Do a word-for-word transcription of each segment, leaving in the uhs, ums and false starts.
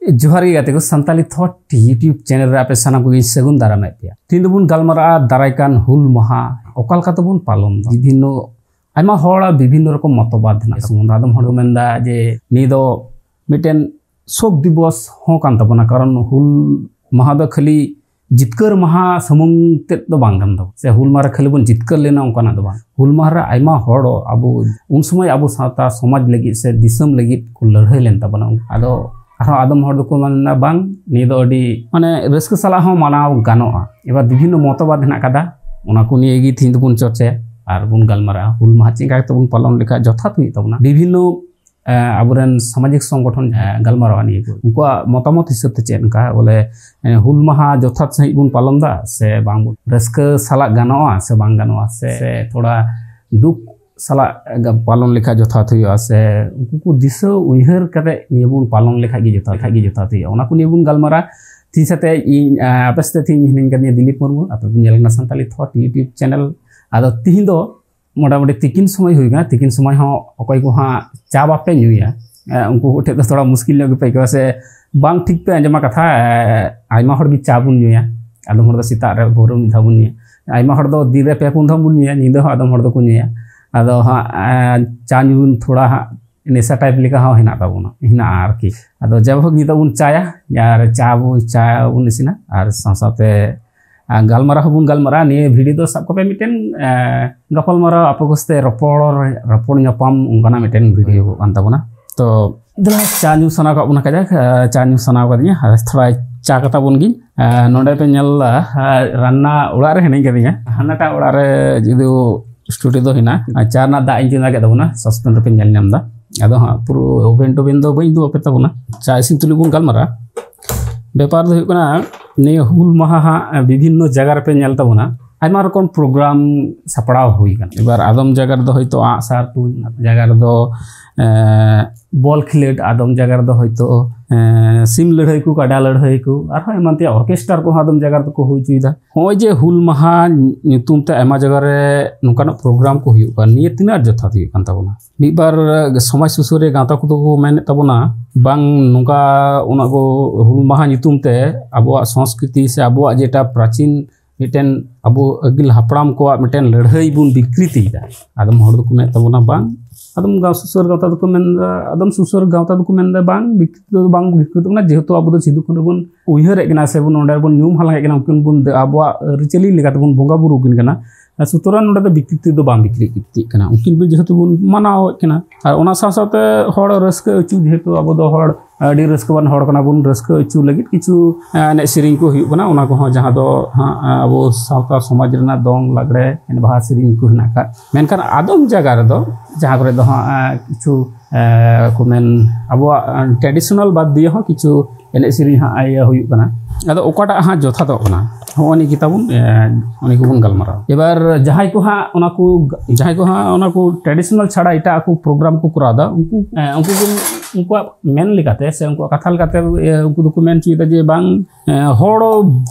ᱡᱚᱦᱟᱨ ᱜᱮ ᱜᱟᱛᱮ ᱠᱚ, ᱥᱟᱱᱛᱟᱞᱤ ᱛᱷᱚᱴ YouTube ᱪᱮᱱᱮᱞ ᱨᱮ ᱟᱯᱮ ᱥᱟᱱᱟᱢ ᱠᱚᱜᱮᱧ ᱥᱟᱹᱜᱩᱱ ᱫᱟᱨᱟᱢᱮᱫ ᱯᱮᱭᱟ᱾ ᱛᱮᱦᱮᱧ ᱫᱚᱵᱚᱱ ᱜᱟᱞᱢᱟᱨᱟᱜᱼᱟ ᱫᱟᱨᱟᱭ ᱠᱟᱱ ᱦᱩᱞ ᱢᱟᱦᱟ ᱚᱠᱟ ᱞᱮᱠᱟ ᱛᱮᱵᱚᱱ ᱯᱟᱞᱚᱱ ᱫᱟ᱾ ᱵᱤᱵᱷᱤᱱᱱᱚ, ᱟᱭᱢᱟ ᱦᱚᱲᱟᱜ ᱵᱤᱵᱷᱤᱱᱱᱚ ᱨᱚᱠᱚᱢ ᱢᱚᱛᱚᱵᱟᱫ ᱦᱮᱱᱟᱜ ᱛᱟᱵᱚᱱᱟ᱾ ᱟᱫᱚᱢ ᱦᱚᱲ ᱠᱚ ᱢᱮᱱᱫᱟ ᱡᱮ ᱱᱤᱭᱟᱹ ᱫᱚ ᱢᱤᱫᱴᱮᱱ ᱥᱳᱠ ᱫᱤᱵᱚᱥ ᱦᱚᱸ ᱠᱟᱱ ᱛᱟᱵᱚᱱᱟ, ᱠᱟᱨᱚᱱ ᱦᱩᱞ ᱢᱟᱦᱟ ᱫᱚ ᱠᱷᱟᱹᱞᱤ ᱡᱤᱛᱠᱟᱹᱨ ᱢᱟᱦᱟ ᱥᱩᱢᱩᱝ ᱛᱮᱫ ᱫᱚ ᱵᱟᱝ ᱠᱟᱱ ᱛᱟᱵᱚᱱᱟ, ᱥᱮ ᱦᱩᱞ ᱢᱟᱦᱟ ᱨᱮ ᱠᱷᱟᱹᱞᱤ ᱵᱚᱱ ᱡᱤᱛᱠᱟᱹᱨ ᱞᱮᱱᱟ, ᱚᱱᱠᱟᱱᱟᱜ ᱫᱚ ᱵᱟᱝ᱾ ᱦᱩᱞ ᱢᱟᱦᱟ ᱨᱮ ᱟᱭᱢᱟ ᱦᱚᱲ ᱟᱵᱚ ᱩᱱ ᱥᱚᱢᱚᱭ ᱟᱵᱚ ᱥᱟᱶᱛᱟ ᱥᱚᱢᱟᱡᱽ ᱞᱟᱹᱜᱤᱫ ᱥᱮ ᱫᱤᱥᱚᱢ ᱞᱟᱹᱜᱤᱫ ᱠᱚ ᱞᱟᱹᱲᱦᱟᱹᱭ ᱞᱮᱱ ᱛᱟᱵᱚᱱᱟ᱾ ᱟᱫᱚ ᱟᱨᱦᱚᱸ ᱟᱫᱚᱢ ᱦᱚᱲ ᱫᱚᱠᱚ ᱢᱮᱱᱟ, ᱵᱟᱝ, ᱱᱤᱭᱟᱹ ᱫᱚ ᱟᱹᱰᱤ ᱢᱟᱱᱮ ᱨᱟᱹᱥᱠᱟᱹ ᱥᱟᱞᱟᱜ ᱦᱚᱸ ᱢᱟᱱᱟᱣ ᱜᱟᱱᱚᱜᱼᱟ᱾ ᱮᱵᱟᱨ ᱵᱤᱵᱷᱤᱱᱱᱚ ᱢᱚᱛᱚᱵᱟᱫ ᱦᱮᱱᱟᱜ ᱠᱟᱫᱟ, ᱚᱱᱟ ᱠᱚ ᱱᱤᱭᱮ ᱜᱮ ᱛᱮᱦᱮᱧ ᱫᱚᱵᱚᱱ ᱪᱚᱨᱪᱟᱭᱟ ᱟᱨ ᱵᱚᱱ ᱜᱟᱞᱢᱟᱨᱟᱜᱼᱟ ᱦᱩᱞ ᱢᱟᱦᱟ ᱪᱮᱫ ᱞᱮᱠᱟ ᱠᱟᱛᱮ ᱵᱚᱱ ᱯᱟᱞᱚᱱ ᱞᱮᱠᱷᱟᱱ ᱡᱚᱛᱷᱟᱛ ᱦᱩᱭᱩᱜ ᱛᱟᱵᱚᱱᱟ᱾ ᱵᱤᱵᱷᱤᱱᱱᱚ ᱮ, ᱟᱵᱚᱨᱮᱱ ᱥᱟᱢᱟᱡᱤᱠ ᱥᱚᱝᱜᱚᱴᱷᱚᱱ, ᱮ, ᱜᱟᱞᱢᱟᱨᱟᱣᱟ ᱱᱤᱭᱟᱹ ᱠᱚ, ᱩᱱᱠᱩᱣᱟᱜ ᱢᱚᱛᱟᱢᱚᱛ ᱦᱤᱥᱟᱹᱵ ᱛᱮ ᱪᱮᱫ ᱞᱮᱠᱟ ᱵᱚᱞᱮ, ᱮ, ᱦᱩᱞ ᱢᱟᱦᱟ ᱡᱚᱛᱷᱟᱛ ᱥᱟᱺᱦᱤᱡ ᱵᱚᱱ ᱯᱟᱞᱚᱱ ᱫᱟ ᱥᱮ ᱵᱟᱝ? ᱵᱚᱱ ᱨᱟᱹᱥᱠᱟᱹ ᱥᱟᱞᱟᱜ ᱜᱟᱱᱚᱜᱼᱟ ᱥᱮ ᱵᱟᱝ ᱜᱟᱱᱚᱜᱼᱟ, ᱥᱮ, ᱥᱮ ᱛᱷᱚᱲᱟ ᱫᱩᱠ ᱥᱟᱞᱟᱜ ᱜᱟ-, ᱯᱟᱞᱚᱱ ᱞᱮᱠᱷᱟᱱ ᱡᱚᱛᱷᱟᱛ ᱦᱩᱭᱩᱜᱼᱟ, ᱥᱮ ᱩᱱᱠᱩ ᱠᱚ ᱫᱤᱥᱟᱹ ᱩᱭᱦᱟᱹᱨ ᱠᱟᱛᱮ ᱱᱤᱭᱟᱹ ᱵᱚᱱ ᱯᱟᱞᱚᱱ ᱞᱮᱠᱷᱟᱡ ᱜᱮ ᱡᱚᱛᱷᱟᱛ, ᱞᱮᱠᱷᱟᱡ ᱜᱮ ᱡᱚᱛᱷᱟᱛ ᱦᱩᱭᱩᱜᱼᱟ, ᱚᱱᱟ ᱠᱚ ᱱᱤᱭᱟᱹ ᱵᱚᱱ ᱜᱟᱞᱢᱟᱨᱟᱜᱼᱟ᱾ ᱛᱤᱦᱤᱧ ᱥᱟᱛᱮ ᱤᱧ, ᱮ, ᱟᱯᱮ ᱥᱟᱛᱮ ᱛᱤᱦᱤᱧ ᱦᱤᱱᱟᱹᱧ ᱠᱟᱫᱤᱧᱟ ᱫᱤᱞᱤᱯ ᱢᱩᱨᱢᱩ, ᱟᱯᱮ ᱯᱮ ᱧᱮᱞ ᱠᱟᱱᱟ ᱥᱟᱱᱛᱟᱞᱤ ᱛᱷᱚᱴ YouTube ᱪᱮᱱᱮᱞ᱾ ᱟᱫᱚ ᱛᱤᱦᱤᱧ ᱫᱚ ᱢᱚᱴᱟᱢᱩᱴᱤ ᱛᱤᱠᱤᱱ ᱥᱚᱢᱚᱭ ᱦᱩᱭ ᱠᱟᱱᱟ, ᱛᱤᱠᱤᱱ ᱥᱚᱢᱚᱭ ᱦᱚᱸ ᱚᱠᱚᱭ ᱠᱚ ᱦᱟᱸᱜ ᱪᱟ ᱵᱟᱯᱮ ᱧᱩᱭᱟ, ᱮ, ᱩᱱᱠᱩ ᱠᱚ ᱴᱷᱮᱡ ᱫᱚ ᱛᱷᱚᱲᱟ ᱢᱩᱥᱠᱤᱞ ᱧᱚᱜ ᱜᱮᱯᱮ ᱟᱹᱭᱠᱟᱹᱣᱟ ᱥᱮ ᱵᱟᱝ ᱴᱷᱤᱠ ᱯᱮ ᱟᱸᱡᱚᱢᱟ ᱠᱟᱛᱷᱟ᱾ ᱮ, ᱟᱭᱢᱟ ᱦᱚᱲ ᱜᱮ ᱪᱟ ᱵᱚᱱ ᱧᱩᱭᱟ, ᱟᱫᱚᱢ ᱦᱚᱲ ᱫᱚ ᱥᱮᱛᱟᱜ ᱨᱮ ᱵᱷᱳᱨ ᱨᱮ ᱢᱤᱫ ᱫᱷᱟᱣ ᱵᱚᱱ ᱧᱩᱭᱟ, ᱟᱭᱢᱟ ᱦᱚᱲ ᱫᱚ ᱫᱤᱱ ᱨᱮ ᱯᱮ ᱯᱩᱱ ᱫᱷᱟᱣ ᱵᱚᱱ ᱧᱩᱭᱟ, ᱧᱤᱫᱟᱹ ᱦᱚᱸ ᱟᱫᱚᱢ ᱦᱚᱲ ᱫᱚᱠᱚ ᱧᱩᱭᱟ᱾ ᱟᱫᱚ ᱦᱟᱸᱜ, ᱮ, ᱪᱟ ᱧᱩ ᱛᱷᱚᱲᱟ ᱦᱟᱸᱜ ᱱᱮᱥᱟ ᱴᱟᱭᱤᱯ ᱞᱮᱠᱟ ᱦᱚᱸ ᱦᱮᱱᱟᱜ ᱛᱟᱵᱚᱱᱟ, ᱦᱮᱱᱟᱜᱼᱟ ᱟᱨᱠᱤ᱾ ᱟᱫᱚ ᱡᱟᱭᱦᱳᱠ, ᱱᱤᱛᱚᱜ ᱵᱚᱱ ᱪᱟᱭᱟ ᱟᱨ ᱪᱟ ᱵᱚ, ᱪᱟ ᱵᱚᱱ ᱤᱥᱤᱱᱟ ᱟᱨ ᱥᱟᱶ ᱥᱟᱶᱛᱮ ᱟᱨ ᱜᱟᱞᱢᱟᱨᱟᱣ ᱦᱚᱸᱵᱚᱱ ᱜᱟᱞᱢᱟᱨᱟᱜᱼᱟ᱾ ᱱᱤᱭᱟᱹ ᱵᱷᱤᱰᱤᱭᱳ ᱫᱚ ᱥᱟᱵ ᱠᱟᱜ ᱯᱮ ᱢᱤᱫᱴᱮᱱ, ᱮ, ᱜᱟᱯᱟᱞᱢᱟᱨᱟᱣ, ᱟᱯᱮ ᱠᱚ ᱥᱟᱛᱮ ᱨᱚᱯᱚᱲ, ᱨᱚᱯᱚᱲ ᱧᱟᱯᱟᱢ ᱚᱱᱠᱟᱱᱟᱜ ᱢᱤᱫᱴᱮᱱ ᱵᱷᱤᱰᱤᱭᱳ ᱠᱟᱱ ᱛᱟᱵᱚᱱᱟ᱾ ᱛᱚ ᱫᱮᱞᱟ, ᱪᱟ ᱧᱩ ᱥᱟᱱᱟ ᱠᱟᱜ ᱵᱚᱱᱟ ᱠᱟᱡᱟᱠ, ᱮ, ᱪᱟ ᱧᱩ ᱥᱟᱱᱟ ᱠᱟᱫᱤᱧᱟ, ᱟᱨ ᱛᱷᱚᱲᱟ ᱪᱟ ᱠᱟᱛᱟ ᱵᱚᱱ ᱜᱤᱧ᱾ ᱮ, ᱱᱚᱰᱮ ᱯᱮ ᱧᱮᱞ ᱫᱟ, ᱮ, ᱨᱟᱱᱱᱟ ᱚᱲᱟᱜ ᱨᱮ ᱦᱤᱱᱟᱹᱧ ᱠᱟᱫᱤᱧᱟ, ᱦᱟᱱᱟᱴᱟᱜ ᱚᱲᱟᱜ ᱨᱮ ᱡᱩᱫᱤ ᱥᱴᱩᱰᱤᱭᱳ ᱫᱚ ᱦᱮᱱᱟᱜᱼᱟ᱾ ᱟᱨ ᱪᱟ ᱨᱮᱱᱟᱜ ᱫᱟᱜ ᱤᱧ ᱪᱚᱸᱫᱟ ᱠᱮᱫ ᱛᱟᱵᱚᱱᱟ, ᱥᱚᱥᱯᱮᱱ ᱨᱮᱯᱮ ᱧᱮᱞ ᱧᱟᱢ ᱫᱟ᱾ ᱟᱫᱚ ᱦᱟᱸᱜ ᱯᱩᱨᱟᱹ ᱳᱵᱷᱮᱱ ᱴᱳᱵᱷᱮᱱ ᱫᱚ ᱵᱟᱹᱧ ᱩᱫᱩᱜ ᱟᱯᱮ ᱛᱟᱵᱚᱱᱟ, ᱪᱟ ᱤᱥᱤᱱ ᱛᱩᱞᱩᱡ ᱵᱚᱱ ᱜᱟᱞᱢᱟᱨᱟᱜᱼᱟ᱾ ᱵᱮᱯᱟᱨ ᱫᱚ ᱦᱩᱭᱩᱜ ᱠᱟᱱᱟ, ᱱᱤᱭᱟᱹ ᱦᱩᱞ ᱢᱟᱦᱟ ᱦᱟᱸᱜ ᱵᱤᱵᱷᱤᱱᱱᱚ ᱡᱟᱭᱜᱟ ᱨᱮᱯᱮ ᱧᱮᱞ ᱛᱟᱵᱚᱱᱟ, ᱟᱭᱢᱟ ᱨᱚᱠᱚᱢ ᱯᱨᱳᱜᱨᱟᱢ ᱥᱟᱯᱲᱟᱣ ᱦᱩᱭ ᱠᱟᱱᱟ᱾ ᱮᱵᱟᱨ ᱟᱫᱚᱢ ᱡᱟᱭᱜᱟ ᱨᱮᱫᱚ ᱦᱚᱭᱛᱳ ᱟᱸᱜᱼᱥᱟᱨ ᱛᱩᱧ, ᱟᱫᱚᱢ ᱡᱟᱭᱜᱟ ᱨᱮᱫᱚ, ᱮᱸ, ᱵᱚᱞ ᱠᱷᱮᱞᱳᱰ, ᱟᱫᱚᱢ ᱡᱟᱭᱜᱟ ᱨᱮᱫᱚ ᱦᱚᱭᱛᱳ, ᱥᱤᱢ ᱞᱟᱹᱲᱦᱟᱹᱭ ᱠᱚ, ᱠᱟᱰᱟ ᱞᱟᱹᱲᱦᱟᱹᱭ ᱠᱚ, ᱟᱨᱦᱚᱸ ᱮᱢᱟᱱ ᱛᱮᱭᱟᱜ ᱚᱨᱠᱮᱥᱴᱟᱨ ᱠᱚᱦᱚᱸ ᱟᱫᱚᱢ ᱡᱟᱭᱜᱟ ᱨᱮᱫᱚ ᱠᱚ ᱦᱩᱭ ᱦᱚᱪᱚᱭᱮᱫᱟ᱾ ᱱᱚᱜᱼᱚᱭ ᱡᱮ ᱦᱩᱞ ᱢᱟᱦᱟ ᱧᱩᱛᱩᱢ ᱛᱮ ᱟᱭᱢᱟ ᱡᱟᱭᱜᱟ ᱨᱮ ᱱᱚᱝᱠᱟᱱᱟᱜ ᱯᱨᱳᱜᱨᱟᱢ ᱠᱚ ᱦᱩᱭᱩᱜ ᱠᱟᱱ, ᱱᱤᱭᱟᱹ ᱛᱤᱱᱟᱹᱜ ᱟᱸᱴ ᱡᱚᱛᱷᱟᱛ ᱦᱩᱭᱩᱜ ᱠᱟᱱ ᱛᱟᱵᱚᱱᱟ? ᱢᱤᱫ ᱵᱟᱨ ᱥᱚᱢᱟᱡᱽ ᱥᱩᱥᱟᱹᱨᱤᱭᱟᱹ ᱜᱟᱶᱛᱟ ᱠᱚᱫᱚ ᱠᱚ ᱢᱮᱱᱮᱫ ᱛᱟᱵᱚᱱᱟ, ᱵᱟᱝ, ᱱᱚᱝᱠᱟ ᱚᱱᱟ ᱠᱚ ᱦᱩᱞ ᱢᱟᱦᱟ ᱧᱩᱛᱩᱢ ᱛᱮ ᱟᱵᱚᱣᱟᱜ ᱥᱚᱝᱥᱠᱨᱤᱛᱤ ᱥᱮ ᱟᱵᱚᱣᱟᱜ ᱡᱮᱴᱟ ᱯᱨᱟᱪᱤᱱ ᱢᱤᱫᱴᱮᱱ ᱟᱵᱚ ᱟᱹᱜᱤᱞ ᱦᱟᱯᱲᱟᱢ ᱠᱚᱣᱟᱜ ᱢᱤᱫᱴᱮᱱ ᱞᱟᱹᱲᱦᱟᱹᱭ ᱵᱚᱱ ᱵᱤᱠᱨᱤᱛᱤᱭᱮᱫᱟ᱾ ᱟᱫᱚᱢ ᱦᱚᱲ ᱫᱚᱠᱚ ᱢᱮᱱᱮᱫ ᱛᱟᱵᱚᱱᱟ ᱵᱟᱝ, ᱟᱫᱚᱢ ᱜᱟᱶ ᱥᱩᱥᱟᱹᱨ ᱜᱟᱶᱛᱟ ᱫᱚᱠᱚ ᱢᱮᱱᱫᱟ, ᱟᱫᱚᱢ ᱥᱩᱥᱟᱹᱨ ᱜᱟᱶᱛᱟ ᱫᱚᱠᱚ ᱢᱮᱱᱫᱟ ᱵᱟᱝ, ᱵᱤᱠᱨᱤᱛᱤ ᱫᱚ ᱵᱟᱝ ᱵᱤᱠᱨᱤᱛᱤ ᱠᱟᱱᱟ, ᱡᱮᱦᱮᱛᱩ ᱟᱵᱚ ᱫᱚ ᱥᱤᱫᱩ ᱠᱟᱹᱱᱦᱩ ᱵᱚᱱ ᱩᱭᱦᱟᱹᱨᱮᱫ ᱠᱟᱱᱟ ᱥᱮ ᱵᱚᱱ ᱚᱸᱰᱮ ᱵᱚᱱ ᱧᱩᱢ ᱦᱟᱞᱟᱝ ᱮᱫ ᱠᱟᱱᱟ, ᱩᱱᱠᱤᱱ ᱵᱚᱱ ᱟᱵᱚᱣᱟᱜ ᱟᱹᱨᱤᱪᱟᱹᱞᱤ ᱞᱮᱠᱟᱛᱮ ᱵᱚᱱ ᱵᱚᱸᱜᱟ ᱵᱩᱨᱩ ᱟᱹᱠᱤᱱ ᱠᱟᱱᱟ᱾ ᱥᱩᱛᱚᱨᱟᱝ ᱱᱚᱸᱰᱮ ᱫᱚ ᱵᱤᱠᱨᱤᱛᱤ ᱫᱚ ᱵᱟᱝ ᱵᱤᱠᱨᱤᱛᱤᱜ ᱠᱟᱱᱟ᱾ ᱩᱱᱠᱤᱱ ᱵᱚᱱ ᱡᱮᱦᱮᱛᱩ ᱵᱚᱱ ᱢᱟᱱᱟᱣᱮᱫ ᱠᱟᱱᱟ, ᱟᱨ ᱚᱱᱟ ᱥᱟᱶ ᱥᱟᱶᱛᱮ ᱦᱚᱲ ᱨᱟᱹᱥᱠᱟᱹ ᱦᱚᱪᱚ, ᱡᱮᱦᱮᱛᱩ ᱟᱵᱚ ᱫᱚ ᱦᱚᱲ ᱟᱹᱰᱤ ᱨᱟᱹᱥᱠᱟᱹᱣᱟᱱ ᱦᱚᱲ ᱠᱟᱱᱟ ᱵᱚᱱ, ᱨᱟᱹᱥᱠᱟᱹ ᱦᱚᱪᱚ ᱞᱟᱹᱜᱤᱫ ᱠᱤᱪᱷᱩ, ᱮ, ᱮᱱᱮᱡ ᱥᱮᱨᱮᱧ ᱠᱚ ᱦᱩᱭᱩᱜ ᱠᱟᱱᱟ, ᱚᱱᱟ ᱠᱚᱦᱚᱸ ᱡᱟᱦᱟᱸ ᱫᱚ ᱦᱟᱸᱜ, ᱮ, ᱟᱵᱚ ᱥᱟᱶᱛᱟ ᱥᱚᱢᱟᱡᱽ ᱨᱮᱱᱟᱜ ᱫᱚᱝ, ᱞᱟᱜᱽᱲᱮ, ᱮᱱᱮᱡ, ᱵᱟᱦᱟ ᱥᱮᱨᱮᱧ ᱠᱚ ᱦᱮᱱᱟᱜ ᱟᱠᱟᱫ᱾ ᱢᱮᱱᱠᱷᱟᱱ ᱟᱫᱚᱢ ᱡᱟᱭᱜᱟ ᱨᱮᱫᱚ ᱡᱟᱦᱟᱸ ᱠᱚᱨᱮ ᱫᱚ ᱦᱟᱸᱜ, ᱮ, ᱠᱤᱪᱷᱩ, ᱮ, ᱠᱚ ᱢᱮᱱ, ᱟᱵᱚᱣᱟᱜ, ᱮ, traditional ᱵᱟᱫ ᱫᱤᱭᱮ ᱦᱚᱸ ᱠᱤᱪᱷᱩ ᱮᱱᱮᱡ ᱥᱮᱨᱮᱧ ᱦᱟᱸᱜ ᱤᱭᱟᱹ ᱦᱩᱭᱩᱜ ᱠᱟᱱᱟ᱾ ᱟᱫᱚ ᱚᱠᱟᱴᱟᱜ ᱦᱟᱸᱜ ᱡᱚᱛᱷᱟᱛᱚᱜ ᱠᱟᱱᱟ, ᱦᱚᱸᱜᱼᱚ ᱱᱤᱭᱟᱹ ᱜᱮ ᱛᱟᱵᱚᱱ, ᱮ, ᱚᱱᱟ ᱠᱚᱵᱚᱱ ᱜᱟᱞᱢᱟᱨᱟᱣᱟ᱾ ᱮᱵᱟᱨ ᱡᱟᱦᱟᱸᱭ ᱠᱚ ᱦᱟᱸᱜ ᱚᱱᱟ ᱠᱚ, ᱡᱟᱦᱟᱸᱭ ᱠᱚ ᱦᱟᱸᱜ ᱚᱱᱟ ᱠᱚ traditional ᱪᱷᱟᱲᱟ ᱮᱴᱟᱜ ᱠᱚ ᱯᱨᱳᱜᱨᱟᱢ ᱠᱚ ᱠᱚᱨᱟᱣ ᱮᱫᱟ, ᱩᱱᱠᱩ, ᱮ, ᱩᱱᱠᱩ ᱠᱚ, ᱩᱱᱠᱩᱣᱟᱜ ᱢᱮᱱ ᱞᱮᱠᱟᱛᱮ ᱥᱮ ᱩᱱᱠᱩᱣᱟᱜ ᱠᱟᱛᱷᱟ ᱞᱮᱠᱟᱛᱮ, ᱮ, ᱩᱱᱠᱩ ᱫᱚᱠᱚ ᱢᱮᱱ ᱦᱚᱪᱚᱭᱮᱫᱟ ᱡᱮ ᱵᱟᱝ, ᱮ, ᱦᱚᱲ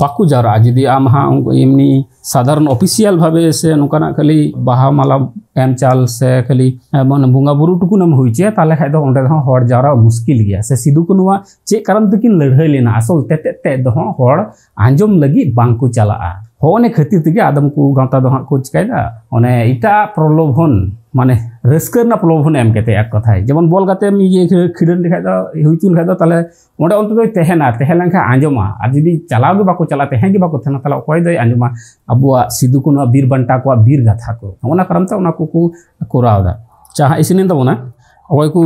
ᱵᱟᱠᱚ ᱡᱟᱣᱨᱟᱜᱼᱟ ᱡᱩᱫᱤ ᱟᱢ ᱦᱟᱸᱜ ᱩᱱᱠᱩ ᱮᱢᱱᱤ ᱥᱟᱫᱷᱟᱨᱚᱱ official ᱵᱷᱟᱵᱮ ᱥᱮ ᱱᱚᱝᱠᱟᱱᱟᱜ ᱠᱷᱟᱹᱞᱤ ᱵᱟᱦᱟ ᱢᱟᱞᱟ ᱮᱢ ᱪᱟᱞ ᱥᱮ ᱠᱷᱟᱹᱞᱤ, ᱮ, ᱢᱟᱱᱮ ᱵᱚᱸᱜᱟ ᱵᱩᱨᱩ ᱴᱩᱠᱩᱱ ᱮᱢ ᱦᱩᱭ ᱦᱚᱪᱚᱭᱟ, ᱛᱟᱦᱚᱞᱮ ᱠᱷᱟᱡ ᱫᱚ ᱚᱸᱰᱮ ᱫᱚ ᱦᱚᱲ ᱡᱟᱣᱨᱟ ᱢᱩᱥᱠᱤᱞ ᱜᱮᱭᱟ᱾ ᱥᱮ ᱥᱤᱫᱩ ᱠᱟᱹᱱᱩᱣᱟᱜ ᱪᱮᱫ ᱠᱟᱨᱚᱱ ᱛᱮᱠᱤᱱ ᱞᱟᱹᱲᱦᱟᱹᱭ ᱞᱮᱱᱟ, ᱟᱥᱚᱞ ᱛᱮᱛᱮᱫ ᱛᱮᱫ ᱫᱚ ᱦᱚᱸ ᱦᱚᱲ ᱟᱸᱡᱚᱢ ᱞᱟᱹᱜᱤᱫ ᱵᱟᱝ ᱠᱚ ᱪᱟᱞᱟᱜᱼᱟ᱾ ᱦᱚᱸᱜᱼᱚ ᱱᱤᱭᱟᱹ ᱠᱷᱟᱹᱛᱤᱨ ᱛᱮᱜᱮ ᱟᱫᱚᱢ ᱠᱚ ᱜᱟᱶᱛᱟ ᱫᱚ ᱦᱟᱸᱜ ᱠᱚ ᱪᱤᱠᱟᱹᱭᱮᱫᱟ, ᱚᱱᱮ ᱮᱴᱟᱜ ᱯᱨᱚᱞᱳᱵᱷᱚᱱ, ᱢᱟᱱᱮ ᱨᱟᱹᱥᱠᱟᱹ ᱨᱮᱱᱟᱜ ᱯᱨᱚᱞᱳᱵᱷᱚᱱ ᱮᱢ ᱠᱟᱛᱮ, ᱮᱠ ᱠᱚᱛᱷᱟᱭ, ᱡᱮᱢᱚᱱ ᱵᱚᱞ ᱜᱟᱛᱮᱢ ᱤᱭᱟᱹ ᱠᱷᱮ-, ᱠᱷᱮᱞᱳᱰ ᱞᱮᱠᱷᱟᱡ ᱫᱚ, ᱦᱩᱭ ᱦᱚᱪᱚ ᱞᱮᱠᱷᱟᱡ ᱫᱚ, ᱛᱟᱦᱚᱞᱮ ᱚᱸᱰᱮ ᱚᱱᱛᱮ ᱫᱚᱭ ᱛᱟᱦᱮᱱᱟ, ᱛᱟᱦᱮᱸ ᱞᱮᱱᱠᱷᱟᱱ ᱟᱸᱡᱚᱢᱟ᱾ ᱟᱨ ᱡᱩᱫᱤ ᱪᱟᱞᱟᱣ ᱜᱮ ᱵᱟᱠᱚ ᱪᱟᱞᱟᱜᱼᱟ, ᱛᱟᱦᱮᱸ ᱜᱮ ᱵᱟᱠᱚ ᱛᱟᱦᱮᱱᱟ, ᱛᱟᱦᱚᱞᱮ ᱚᱠᱚᱭ ᱫᱚᱭ ᱟᱸᱡᱚᱢᱟ ᱟᱵᱚᱣᱟᱜ ᱥᱤᱫᱩ ᱠᱟᱹᱱᱩᱣᱟᱜ ᱵᱤᱨ ᱵᱟᱱᱴᱟ ᱠᱚᱣᱟᱜ ᱵᱤᱨ ᱜᱟᱛᱷᱟ ᱠᱚ? ᱚᱱᱟ ᱠᱟᱨᱚᱱ ᱛᱮ ᱚᱱᱟ ᱠᱚᱠᱚ ᱠᱚᱨᱟᱣ ᱮᱫᱟ᱾ ᱪᱟ ᱦᱟᱸᱜ ᱤᱥᱤᱱᱮᱱ ᱛᱟᱵᱚᱱᱟ᱾ ᱚᱠᱚᱭ ᱠᱚ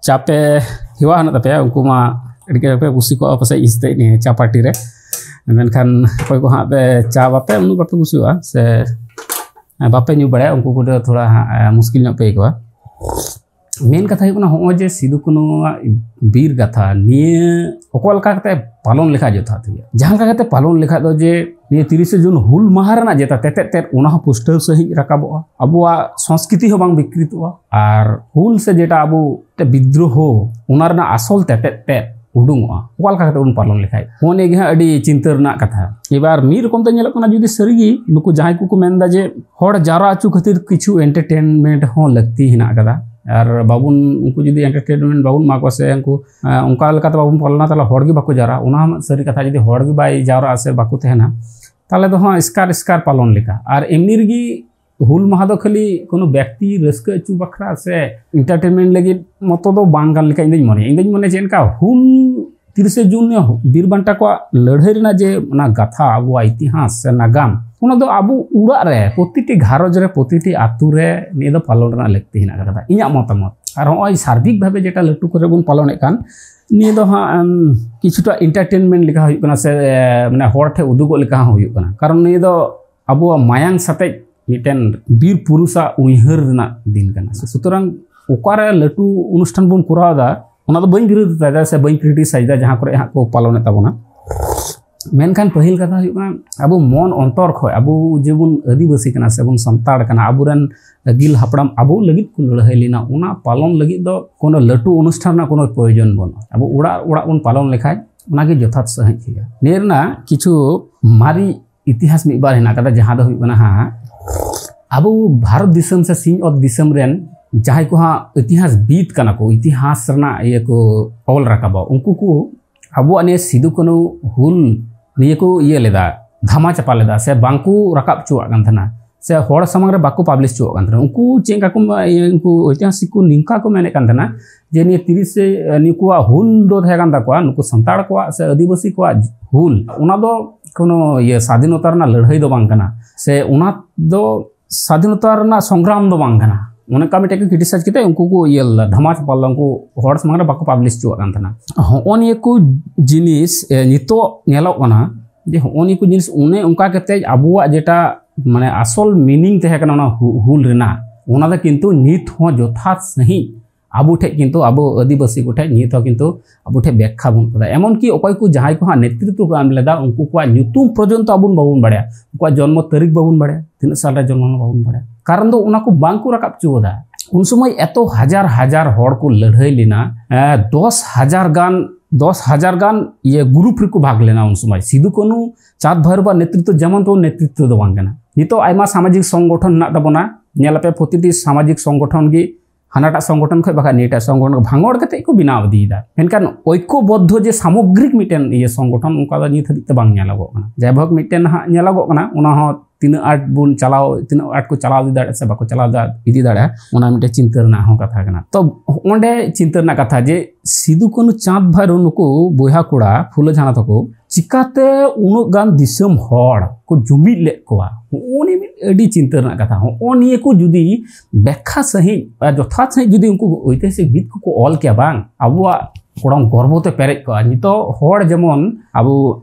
ᱪᱟ ᱯᱮ ᱦᱮᱣᱟ ᱦᱮᱱᱟᱜ ᱛᱟᱯᱮᱭᱟ, ᱩᱱᱠᱩ ᱢᱟ ᱟᱹᱰᱤ ᱠᱟᱡᱟᱠ ᱯᱮ ᱠᱩᱥᱤ ᱠᱚᱜᱼᱟ ᱯᱟᱥᱮᱡ ᱤᱧ ᱥᱟᱛᱮᱜ ᱱᱤᱭᱟᱹ ᱪᱟ ᱯᱟᱨᱴᱤ ᱨᱮ᱾ ᱢᱮᱱᱠᱷᱟᱱ ᱚᱠᱚᱭ ᱠᱚ ᱦᱟᱸᱜ ᱯᱮ ᱪᱟ ᱵᱟᱯᱮ, ᱩᱱᱟᱹᱜ ᱵᱟᱯᱮ ᱠᱩᱥᱤᱣᱟᱜᱼᱟ ᱥᱮ ᱵᱟᱯᱮ ᱧᱩ ᱵᱟᱲᱟᱭᱟ, ᱩᱱᱠᱩ ᱠᱚᱫᱚ ᱛᱷᱚᱲᱟ ᱦᱟᱸᱜ, ᱮ, ᱢᱩᱥᱠᱤᱞ ᱧᱚᱜ ᱯᱮ ᱟᱹᱭᱠᱟᱹᱣᱟ᱾ ᱢᱮᱱ ᱠᱟᱛᱷᱟ ᱦᱩᱭᱩᱜ ᱠᱟᱱᱟ, ᱦᱚᱸᱜᱼᱚᱭ ᱡᱮ ᱥᱤᱫᱩ ᱠᱟᱹᱱᱩᱣᱟᱜ ᱵᱤᱨ ᱜᱟᱛᱷᱟ, ᱱᱤᱭᱟᱹ ᱚᱠᱟ ᱞᱮᱠᱟ ᱠᱟᱛᱮ ᱯᱟᱞᱚᱱ ᱞᱮᱠᱷᱟᱡ ᱡᱚᱛᱷᱟᱛ ᱦᱩᱭᱩᱜᱼᱟ? ᱡᱟᱦᱟᱸ ᱞᱮᱠᱟ ᱠᱟᱛᱮ ᱯᱟᱞᱚᱱ ᱞᱮᱠᱷᱟᱡ ᱫᱚ ᱡᱮ ᱱᱤᱭᱟᱹ ᱛᱤᱨᱤᱥᱮ ᱡᱩᱱ ᱦᱩᱞ ᱢᱟᱦᱟ ᱨᱮᱱᱟᱜ ᱡᱮᱴᱟ ᱛᱮᱛᱮᱫ ᱛᱮᱫ, ᱚᱱᱟ ᱦᱚᱸ ᱯᱩᱥᱴᱟᱹᱣ ᱥᱟᱺᱦᱤᱡ ᱨᱟᱠᱟᱵᱚᱜᱼᱟ, ᱟᱵᱚᱣᱟᱜ ᱥᱚᱝᱥᱠᱨᱤᱛᱤ ᱦᱚᱸ ᱵᱟᱝ ᱵᱤᱠᱨᱤᱛᱚᱜᱼᱟ, ᱟᱨ ᱦᱩᱞ ᱥᱮ ᱡᱮᱴᱟ ᱟᱵᱚ ᱵᱤᱫᱽᱫᱨᱳᱦᱚ, ᱚᱱᱟ ᱨᱮᱱᱟᱜ ᱟᱥᱚᱞ ᱛᱮᱛᱮᱫ ᱛᱮᱫ ᱩᱰᱩᱝᱚᱜᱼᱟ, ᱚᱠᱟ ᱞᱮᱠᱟ ᱠᱟᱛᱮ ᱵᱚᱱ ᱯᱟᱞᱚᱱ ᱞᱮᱠᱷᱟᱡ᱾ ᱦᱚᱸ, ᱱᱤᱭᱟᱹ ᱜᱮ ᱦᱟᱸᱜ ᱟᱹᱰᱤ ᱪᱤᱱᱛᱟᱹ ᱨᱮᱱᱟᱜ ᱠᱟᱛᱷᱟ᱾ ᱮᱵᱟᱨ ᱢᱤᱫ ᱨᱚᱠᱚᱢ ᱛᱮ ᱧᱮᱞᱚᱜ ᱠᱟᱱᱟ, ᱡᱩᱫᱤ ᱥᱟᱹᱨᱤᱜᱮ ᱱᱩᱠᱩ ᱡᱟᱦᱟᱸᱭ ᱠᱚᱠᱚ ᱢᱮᱱᱫᱟ ᱡᱮ ᱦᱚᱲ ᱡᱟᱣᱨᱟ ᱦᱚᱪᱚ ᱠᱷᱟᱹᱛᱤᱨ ᱠᱤᱪᱷᱩ entertainment ᱦᱚᱸ ᱞᱟᱹᱠᱛᱤ ᱦᱮᱱᱟᱜ ᱟᱠᱟᱫᱟ, ᱟᱨ ᱵᱟᱵᱚᱱ, ᱩᱱᱠᱩ ᱡᱩᱫᱤ entertainment ᱵᱟᱵᱚᱱ ᱮᱢᱟ ᱠᱚᱣᱟ ᱥᱮ ᱩᱱᱠᱩ ᱟᱸ, ᱚᱱᱠᱟ ᱞᱮᱠᱟᱛᱮ ᱵᱟᱵᱚᱱ ᱯᱟᱞᱚᱱᱟ, ᱛᱟᱦᱚᱞᱮ ᱦᱚᱲ ᱜᱮ ᱵᱟᱠᱚ ᱡᱟᱣᱨᱟᱜᱼᱟ᱾ ᱚᱱᱟ ᱦᱚᱸ ᱥᱟᱹᱨᱤ ᱠᱟᱛᱷᱟ, ᱡᱩᱫᱤ ᱦᱚᱲ ᱜᱮ ᱵᱟᱭ ᱡᱟᱣᱨᱟᱜᱼᱟ ᱥᱮ ᱵᱟᱠᱚ ᱛᱟᱦᱮᱱᱟ, ᱛᱟᱦᱚᱞᱮ ᱫᱚ ᱦᱟᱸᱜ ᱮᱥᱠᱟᱨ ᱮᱥᱠᱟᱨ ᱯᱟᱞᱚᱱ ᱞᱮᱠᱟ᱾ ᱟᱨ ᱮᱢᱱᱤ ᱨᱮᱜᱮ ᱦᱩᱞ ᱢᱟᱦᱟ ᱫᱚ ᱠᱷᱟᱹᱞᱤ ᱠᱳᱱᱳ ᱵᱮᱠᱛᱤ ᱨᱟᱹᱥᱠᱟᱹ ᱦᱚᱪᱚ ᱵᱟᱠᱷᱨᱟ ᱥᱮ entertainment ᱞᱟᱹᱜᱤᱫ ᱢᱚᱛᱚ ᱫᱚ ᱵᱟᱝ ᱠᱟᱱ ᱞᱮᱠᱟ ᱤᱧ ᱫᱚᱧ ᱢᱚᱱᱮᱭᱟ᱾ ᱤᱧ ᱫᱚᱧ ᱢᱚᱱᱮᱭᱟ ᱪᱮᱫ ᱞᱮᱠᱟ, ᱦᱩᱞ ᱛᱤᱨᱤᱥᱮ ᱡᱩᱱ ᱵᱤᱨ ᱵᱟᱱᱴᱟ ᱠᱚᱣᱟᱜ ᱞᱟᱹᱲᱦᱟᱹᱭ ᱨᱮᱱᱟᱜ ᱡᱮ ᱚᱱᱟ ᱜᱟᱛᱷᱟ, ᱟᱵᱚᱣᱟᱜ ᱤᱛᱤᱦᱟᱥ ᱥᱮ ᱱᱟᱜᱟᱢ, ᱚᱱᱟ ᱫᱚ ᱟᱵᱚ ᱚᱲᱟᱜ ᱨᱮ, ᱯᱨᱚᱛᱤᱴᱤ ᱜᱷᱟᱨᱚᱸᱡᱽ ᱨᱮ, ᱯᱨᱚᱛᱤᱴᱤ ᱟᱛᱳ ᱨᱮ ᱱᱤᱭᱟᱹ ᱫᱚ ᱯᱟᱞᱚᱱ ᱨᱮᱱᱟᱜ ᱞᱟᱹᱠᱛᱤ ᱦᱮᱱᱟᱜ ᱟᱠᱟᱫᱟ, ᱤᱧᱟᱹᱜ ᱢᱚᱛᱟᱢᱚᱛ᱾ ᱟᱨ ᱱᱚᱜᱼᱚᱭ ᱥᱟᱨᱵᱤᱠ ᱵᱷᱟᱵᱮ ᱡᱮᱴᱟ ᱞᱟᱹᱴᱩ ᱠᱚᱨᱮ ᱵᱚᱱ ᱯᱟᱞᱚᱱᱮᱫ ᱠᱟᱱ, ᱱᱤᱭᱟᱹ ᱫᱚ ᱦᱟᱸᱜ, ᱮᱢ, ᱠᱤᱪᱷᱩᱴᱟ entertainment ᱞᱮᱠᱟ ᱦᱩᱭᱩᱜ ᱠᱟᱱᱟ ᱥᱮ, ᱮ, ᱢᱟᱱᱮ ᱦᱚᱲ ᱴᱷᱮᱱ ᱩᱫᱩᱜᱚᱜ ᱞᱮᱠᱟ ᱦᱚᱸ ᱦᱩᱭᱩᱜ ᱠᱟᱱᱟ᱾ ᱠᱟᱨᱚᱱ ᱱᱤᱭᱟᱹ ᱫᱚ ᱟᱵᱚᱣᱟᱜ ᱢᱟᱭᱟᱝ ᱥᱟᱛᱮᱡ ᱢᱤᱫᱴᱮᱱ ᱵᱤᱨ ᱯᱩᱨᱩᱥᱟᱜ ᱩᱭᱦᱟᱹᱨ ᱨᱮᱱᱟᱜ ᱫᱤᱱ ᱠᱟᱱᱟ᱾ ᱥᱩᱛᱚᱨᱟᱝ ᱚᱠᱟᱨᱮ ᱞᱟᱹᱴᱩ ᱚᱱᱩᱥᱴᱷᱟᱱ ᱵᱚᱱ ᱠᱚᱨᱟᱣ ᱮᱫᱟ, ᱚᱱᱟ ᱫᱚ ᱵᱟᱹᱧ ᱵᱤᱨᱳᱫᱷ ᱮᱫᱟ ᱥᱮ ᱵᱟᱹᱧ criticize ᱮᱫᱟ ᱡᱟᱦᱟᱸ ᱠᱚᱨᱮ ᱦᱟᱸᱜ ᱠᱚ ᱯᱟᱞᱚᱱᱮᱫ ᱛᱟᱵᱚᱱᱟ᱾ ᱢᱮᱱᱠᱷᱟᱱ ᱯᱟᱹᱦᱤᱞ ᱠᱟᱛᱷᱟ ᱦᱩᱭᱩᱜ ᱠᱟᱱᱟ, ᱟᱵᱚ ᱢᱚᱱ ᱚᱱᱛᱚᱨ ᱠᱷᱚᱱ, ᱟᱵᱚ ᱡᱮᱵᱚᱱ ᱟᱹᱫᱤᱵᱟᱹᱥᱤ ᱠᱟᱱᱟ ᱥᱮᱵᱚᱱ ᱥᱟᱱᱛᱟᱲ ᱠᱟᱱᱟ, ᱟᱵᱚᱨᱮᱱ ᱟᱹᱜᱤᱞ ᱦᱟᱯᱲᱟᱢ ᱟᱵᱚ ᱞᱟᱹᱜᱤᱫ ᱠᱚ ᱞᱟᱹᱲᱦᱟᱹᱭ ᱞᱮᱱᱟ, ᱚᱱᱟ ᱯᱟᱞᱚᱱ ᱞᱟᱹᱜᱤᱫ ᱫᱚ ᱠᱳᱱᱳ ᱞᱟᱹᱴᱩ ᱚᱱᱩᱥᱴᱷᱟᱱ ᱨᱮᱱᱟᱜ ᱠᱳᱱᱳ ᱯᱨᱚᱭᱳᱡᱚᱱ ᱵᱟᱹᱱᱩᱜᱼᱟ᱾ ᱟᱵᱚ ᱚᱲᱟᱜ ᱚᱲᱟᱜ ᱵᱚᱱ ᱯᱟᱞᱚᱱ ᱞᱮᱠᱷᱟᱡ ᱚᱱᱟᱜᱮ ᱡᱚᱛᱷᱟᱛ ᱥᱟᱹᱦᱤᱡ ᱦᱩᱭᱩᱜᱼᱟ᱾ ᱱᱤᱭᱟᱹ ᱨᱮᱱᱟᱜ ᱠᱤᱪᱷᱩ ᱢᱟᱨᱮ ᱤᱛᱤᱦᱟᱥ ᱢᱤᱫ ᱵᱟᱨ ᱦᱮᱱᱟᱜ ᱟᱠᱟᱫᱟ, ᱡᱟᱦᱟᱸ ᱫᱚ ᱦᱩᱭᱩᱜ ᱠᱟᱱᱟ ᱦᱟᱸᱜ, ᱟᱵᱚ ᱵᱷᱟᱨᱚᱛ ᱫᱤᱥᱚᱢ ᱥᱮ ᱥᱤᱧ ᱚᱛ ᱫᱤᱥᱚᱢ ᱨᱮᱱ ᱡᱟᱦᱟᱸᱭ ᱠᱚ ᱦᱟᱸᱜ ᱤᱛᱤᱦᱟᱥ ᱵᱤᱫ ᱠᱟᱱᱟ ᱠᱚ, ᱤᱛᱤᱦᱟᱥ ᱨᱮᱱᱟᱜ ᱤᱭᱟᱹ ᱠᱚ ᱚᱞ ᱨᱟᱠᱟᱵᱟ, ᱩᱱᱠᱩ ᱠᱚ ᱟᱵᱚᱣᱟᱜ ᱱᱤᱭᱟᱹ ᱥᱤᱫᱩ ᱠᱟᱹᱱᱦᱩ ᱦᱩᱞ ᱱᱤᱭᱟᱹ ᱠᱚ ᱤᱭᱟᱹ ᱞᱮᱫᱟ, ᱫᱷᱟᱢᱟ ᱪᱟᱯᱟ ᱞᱮᱫᱟ, ᱥᱮ ᱵᱟᱝ ᱠᱚ ᱨᱟᱠᱟᱵ ᱦᱚᱪᱚᱣᱟᱜ ᱠᱟᱱ ᱛᱟᱦᱮᱱᱟ, ᱥᱮ ᱦᱚᱲ ᱥᱟᱢᱟᱝ ᱨᱮ ᱵᱟᱠᱚ publish ᱦᱚᱪᱚᱣᱟᱜ ᱠᱟᱱ ᱛᱟᱦᱮᱱᱟ᱾ ᱩᱱᱠᱩ ᱪᱮᱫ ᱞᱮᱠᱟ ᱠᱚ ᱢᱮ-, ᱤᱭᱟᱹ, ᱩᱱᱠᱩ ᱳᱭᱛᱤᱦᱟᱥᱤᱠ ᱠᱚ ᱱᱤᱝᱠᱟ ᱠᱚ ᱢᱮᱱᱮᱫ ᱠᱟᱱ ᱛᱟᱦᱮᱱᱟ ᱡᱮ ᱱᱤᱭᱟᱹ ᱛᱤᱨᱤᱥᱮ, ᱱᱩᱠᱩᱣᱟᱜ ᱦᱩᱞ ᱫᱚ ᱛᱟᱦᱮᱸ ᱠᱟᱱ ᱛᱟᱠᱚᱣᱟ, ᱱᱩᱠᱩ ᱥᱟᱱᱛᱟᱲ ᱠᱚᱣᱟᱜ ᱥᱮ ᱟᱹᱫᱤᱵᱟᱹᱥᱤ ᱠᱚᱣᱟᱜ ᱦᱩᱞ, ᱚᱱᱟ ᱫᱚ ᱠᱳᱱᱳ ᱤᱭᱟᱹ ᱥᱟᱫᱷᱤᱱᱚᱛᱟ ᱨᱮᱱᱟᱜ ᱞᱟᱹᱲᱦᱟᱹᱭ ᱫᱚ ᱵᱟᱝ ᱠᱟᱱᱟ, ᱥᱮ ᱚᱱᱟ ᱫᱚ ᱥᱟᱫᱷᱤᱱᱚᱛᱟ ᱨᱮᱱᱟᱜ ᱥᱚᱝᱜᱨᱟᱢ ᱫᱚ ᱵᱟᱝ ᱠᱟᱱᱟ᱾ ᱚᱱᱮ ᱚᱱᱠᱟ ᱢᱤᱫᱴᱮᱡ ᱠᱚ criticize ᱠᱟᱛᱮ ᱩᱱᱠᱩ ᱠᱚ ᱤᱭᱟᱹ ᱞᱮᱫᱟ, ᱫᱷᱟᱢᱟ ᱪᱟᱯᱟ ᱞᱮᱫᱟ, ᱩᱱᱠᱩ ᱦᱚᱲ ᱥᱟᱢᱟᱝ ᱨᱮ ᱵᱟᱠᱚ publish ᱦᱚᱪᱚᱣᱟᱜ ᱠᱟᱱ ᱛᱟᱦᱮᱱᱟ᱾ ᱦᱚᱸᱜᱼᱚ ᱱᱤᱭᱟᱹ ᱠᱚ ᱡᱤᱱᱤᱥ, ᱮ, ᱱᱤᱛᱚᱜ ᱧᱮᱞᱚᱜ ᱠᱟᱱᱟ ᱡᱮ ᱦᱚᱸᱜᱼᱚ ᱱᱤᱭᱟᱹ ᱠᱚ ᱡᱤᱱᱤᱥ ᱚᱱᱮ ᱚᱱᱠᱟ ᱠᱟᱛᱮ ᱟᱵᱚᱣᱟᱜ ᱡᱮᱴᱟ ᱢᱟᱱᱮ ᱟᱥᱚᱞ meaning ᱛᱟᱦᱮᱸ ᱠᱟᱱᱟ ᱚᱱᱟ ᱦᱩ-, ᱦᱩᱞ ᱨᱮᱱᱟᱜ, ᱚᱱᱟ ᱫᱚ ᱠᱤᱱᱛᱩ ᱱᱤᱛ ᱦᱚᱸ ᱡᱚᱛᱷᱟᱛ ᱥᱟᱺᱦᱤᱡ ᱟᱵᱚ ᱴᱷᱮᱡ ᱠᱤᱱᱛᱩ, ᱟᱵᱚ ᱟᱹᱫᱤᱵᱟᱹᱥᱤ ᱠᱚᱴᱷᱮᱡ ᱱᱤᱛ ᱦᱚᱸ ᱠᱤᱱᱛᱩ ᱟᱵᱚ ᱴᱷᱮᱡ ᱵᱮᱠᱠᱷᱟ ᱵᱟᱹᱱᱩᱜ ᱠᱟᱫᱟ᱾ ᱮᱢᱚᱱ ᱠᱤ ᱚᱠᱚᱭ ᱠᱚ ᱡᱟᱦᱟᱸᱭ ᱠᱚ ᱦᱟᱸᱜ ᱱᱮᱛᱨᱤᱛᱵ ᱠᱚ ᱮᱢ ᱞᱮᱫᱟ, ᱩᱱᱠᱩ ᱠᱚᱣᱟᱜ ᱧᱩᱛᱩᱢ ᱯᱚᱨᱡᱚᱱᱛᱚ ᱟᱵᱚ ᱵᱟᱵᱚᱱ ᱵᱟᱲᱟᱭᱟ, ᱩᱱᱠᱩᱣᱟᱜ ᱡᱚᱱᱢᱚ ᱛᱟᱹᱨᱤᱠᱷ ᱵᱟᱵᱚᱱ ᱵᱟᱲᱟᱭᱟ, ᱛᱤᱱᱟᱹᱜ ᱥᱟᱞ ᱨᱮ ᱡᱚᱱᱢᱚ ᱞᱮᱱᱟ ᱵᱟᱵᱚᱱ ᱵᱟᱲᱟᱭᱟ᱾ ᱠᱟᱨᱚᱱ ᱫᱚ ᱚᱱᱟ ᱠᱚ ᱵᱟᱝ ᱠᱚ ᱨᱟᱠᱟᱵ ᱦᱚᱪᱚ ᱠᱟᱫᱟ᱾ ᱩᱱ ᱥᱚᱢᱚᱭ ᱮᱛᱚ ᱦᱟᱡᱟᱨ ᱦᱟᱡᱟᱨ ᱦᱚᱲ ᱠᱚ ᱞᱟᱹᱲᱦᱟᱹᱭ ᱞᱮᱱᱟ, ᱮ, ᱫᱚᱥ ᱦᱟᱡᱟᱨ ᱜᱟᱱ ᱫᱚᱥ ᱦᱟᱡᱟᱨ ᱜᱟᱱ ᱤᱭᱟᱹ ᱜᱨᱩᱯ ᱨᱮᱠᱚ ᱵᱷᱟᱜᱽ ᱞᱮᱱᱟ ᱩᱱ ᱥᱚᱢᱚᱭ᱾ ᱥᱤᱫᱩ ᱠᱟᱹᱱᱩ ᱪᱟᱸᱫᱽ ᱵᱷᱟᱭᱨᱳ ᱵᱟ ᱱᱮᱛᱨᱤᱛᱛᱚ ᱡᱮᱢᱚᱱ ᱛᱮᱢᱚᱱ ᱱᱮᱛᱨᱤᱛᱛᱚ ᱫᱚ ᱵᱟᱝ ᱠᱟᱱᱟ᱾ ᱱᱤᱛᱚᱜ ᱟᱭᱢᱟ ᱥᱟᱢᱟᱡᱤᱠ ᱥᱚᱝᱜᱚᱴᱷᱚᱱ ᱦᱮᱱᱟᱜ ᱛᱟᱵᱚᱱᱟ, ᱧᱮᱞ ᱟᱯᱮ ᱯᱨᱚᱛᱤᱴᱤ ᱥᱟᱢᱟᱡᱤᱠ ᱥᱚᱝᱜᱚᱴᱷᱚᱱ ᱜᱮ ᱦᱟᱱᱟᱴᱟᱜ ᱥᱚᱝᱜᱚᱴᱷᱚᱱ ᱠᱷᱚᱱ ᱵᱟᱠᱷᱟᱱ ᱱᱤᱭᱟᱹᱴᱟᱜ ᱥᱚᱝᱜᱚᱴᱷᱚᱱ ᱵᱷᱟᱸᱜᱚᱲ ᱠᱟᱛᱮ ᱠᱚ ᱵᱮᱱᱟᱣ ᱤᱫᱤᱭᱮᱫᱟ᱾ ᱢᱮᱱᱠᱷᱟᱱ ᱚᱭᱠᱚᱵᱚᱫᱽᱫᱷᱚ ᱡᱮ ᱥᱟᱢᱚᱜᱽᱨᱤᱠ ᱢᱤᱫᱴᱮᱱ ᱤᱭᱟᱹ ᱥᱚᱝᱜᱚᱴᱷᱚᱱ, ᱚᱱᱠᱟ ᱫᱚ ᱱᱤᱛ ᱦᱟᱹᱵᱤᱡ ᱛᱮ ᱵᱟᱝ ᱧᱮᱞᱚᱜᱚᱜ ᱠᱟᱱᱟ᱾ ᱡᱟᱭᱦᱳᱠ, ᱢᱤᱫᱴᱮᱱ ᱦᱟᱸᱜ ᱧᱮᱞᱚᱜᱚᱜ ᱠᱟᱱᱟ, ᱚᱱᱟ ᱦᱚᱸ ᱛᱤᱱᱟᱹᱜ ᱟᱸᱴ ᱵᱚᱱ ᱪᱟᱞᱟᱣ, ᱛᱤᱱᱟᱹᱜ ᱟᱸᱴ ᱠᱚ ᱪᱟᱞᱟᱣ ᱤᱫᱤ ᱫᱟᱲᱮᱭᱟᱜᱼᱟ ᱥᱮ ᱵᱟᱠᱚ ᱪᱟᱞᱟᱣ ᱫᱟ-, ᱤᱫᱤ ᱫᱟᱲᱮᱭᱟᱜᱼᱟ, ᱚᱱᱟ ᱢᱤᱫᱴᱮᱱ ᱪᱤᱱᱛᱟᱹ ᱨᱮᱱᱟᱜ ᱦᱚᱸ ᱠᱟᱛᱷᱟ ᱠᱟᱱᱟ᱾ ᱛᱚ ᱚᱸᱰᱮ ᱪᱤᱱᱛᱟᱹ ᱨᱮᱱᱟᱜ ᱠᱟᱛᱷᱟ ᱡᱮ ᱥᱤᱫᱩ ᱠᱟᱹᱱᱩ ᱪᱟᱸᱫᱽ ᱵᱷᱟᱭᱨᱳ ᱱᱩᱠᱩ ᱵᱚᱭᱦᱟ ᱠᱚᱲᱟ ᱯᱷᱩᱞᱳ ᱡᱷᱟᱱᱚ ᱛᱟᱠᱚ ᱪᱤᱠᱟᱛᱮ ᱩᱱᱟᱹᱜ ᱜᱟᱱ ᱫᱤᱥᱚᱢ ᱦᱚᱲ ᱠᱚ ᱡᱩᱢᱤᱫ ᱞᱮᱫ ᱠᱚᱣᱟ, ᱦᱚᱸᱜᱼᱚ ᱱᱤᱭᱟᱹ ᱢᱤᱫ ᱟᱹᱰᱤ ᱪᱤᱱᱛᱟᱹ ᱨᱮᱱᱟᱜ ᱠᱟᱛᱷᱟ᱾ ᱦᱚᱸᱜᱼᱚ ᱱᱤᱭᱟᱹ ᱠᱚ ᱡᱩᱫᱤ ᱵᱮᱠᱠᱷᱟ ᱥᱟᱺᱦᱤᱡ ᱟᱨ ᱡᱚᱛᱷᱟᱛ ᱥᱟᱺᱦᱤᱡ ᱡᱩᱫᱤ ᱩᱱᱠᱩ ᱳᱭᱛᱤᱦᱟᱥᱤᱠ ᱵᱤᱫ ᱠᱚᱠᱚ ᱚᱞ ᱠᱮᱭᱟ ᱵᱟᱝ, ᱟᱵᱚᱣᱟᱜ ᱠᱚᱲᱟᱢ ᱜᱚᱨᱵᱚ ᱛᱮ ᱯᱮᱨᱮᱡ ᱠᱚᱜᱼᱟ᱾ ᱱᱤᱛᱚᱜ ᱦᱚᱲ ᱡᱮᱢᱚᱱ ᱟᱵᱚ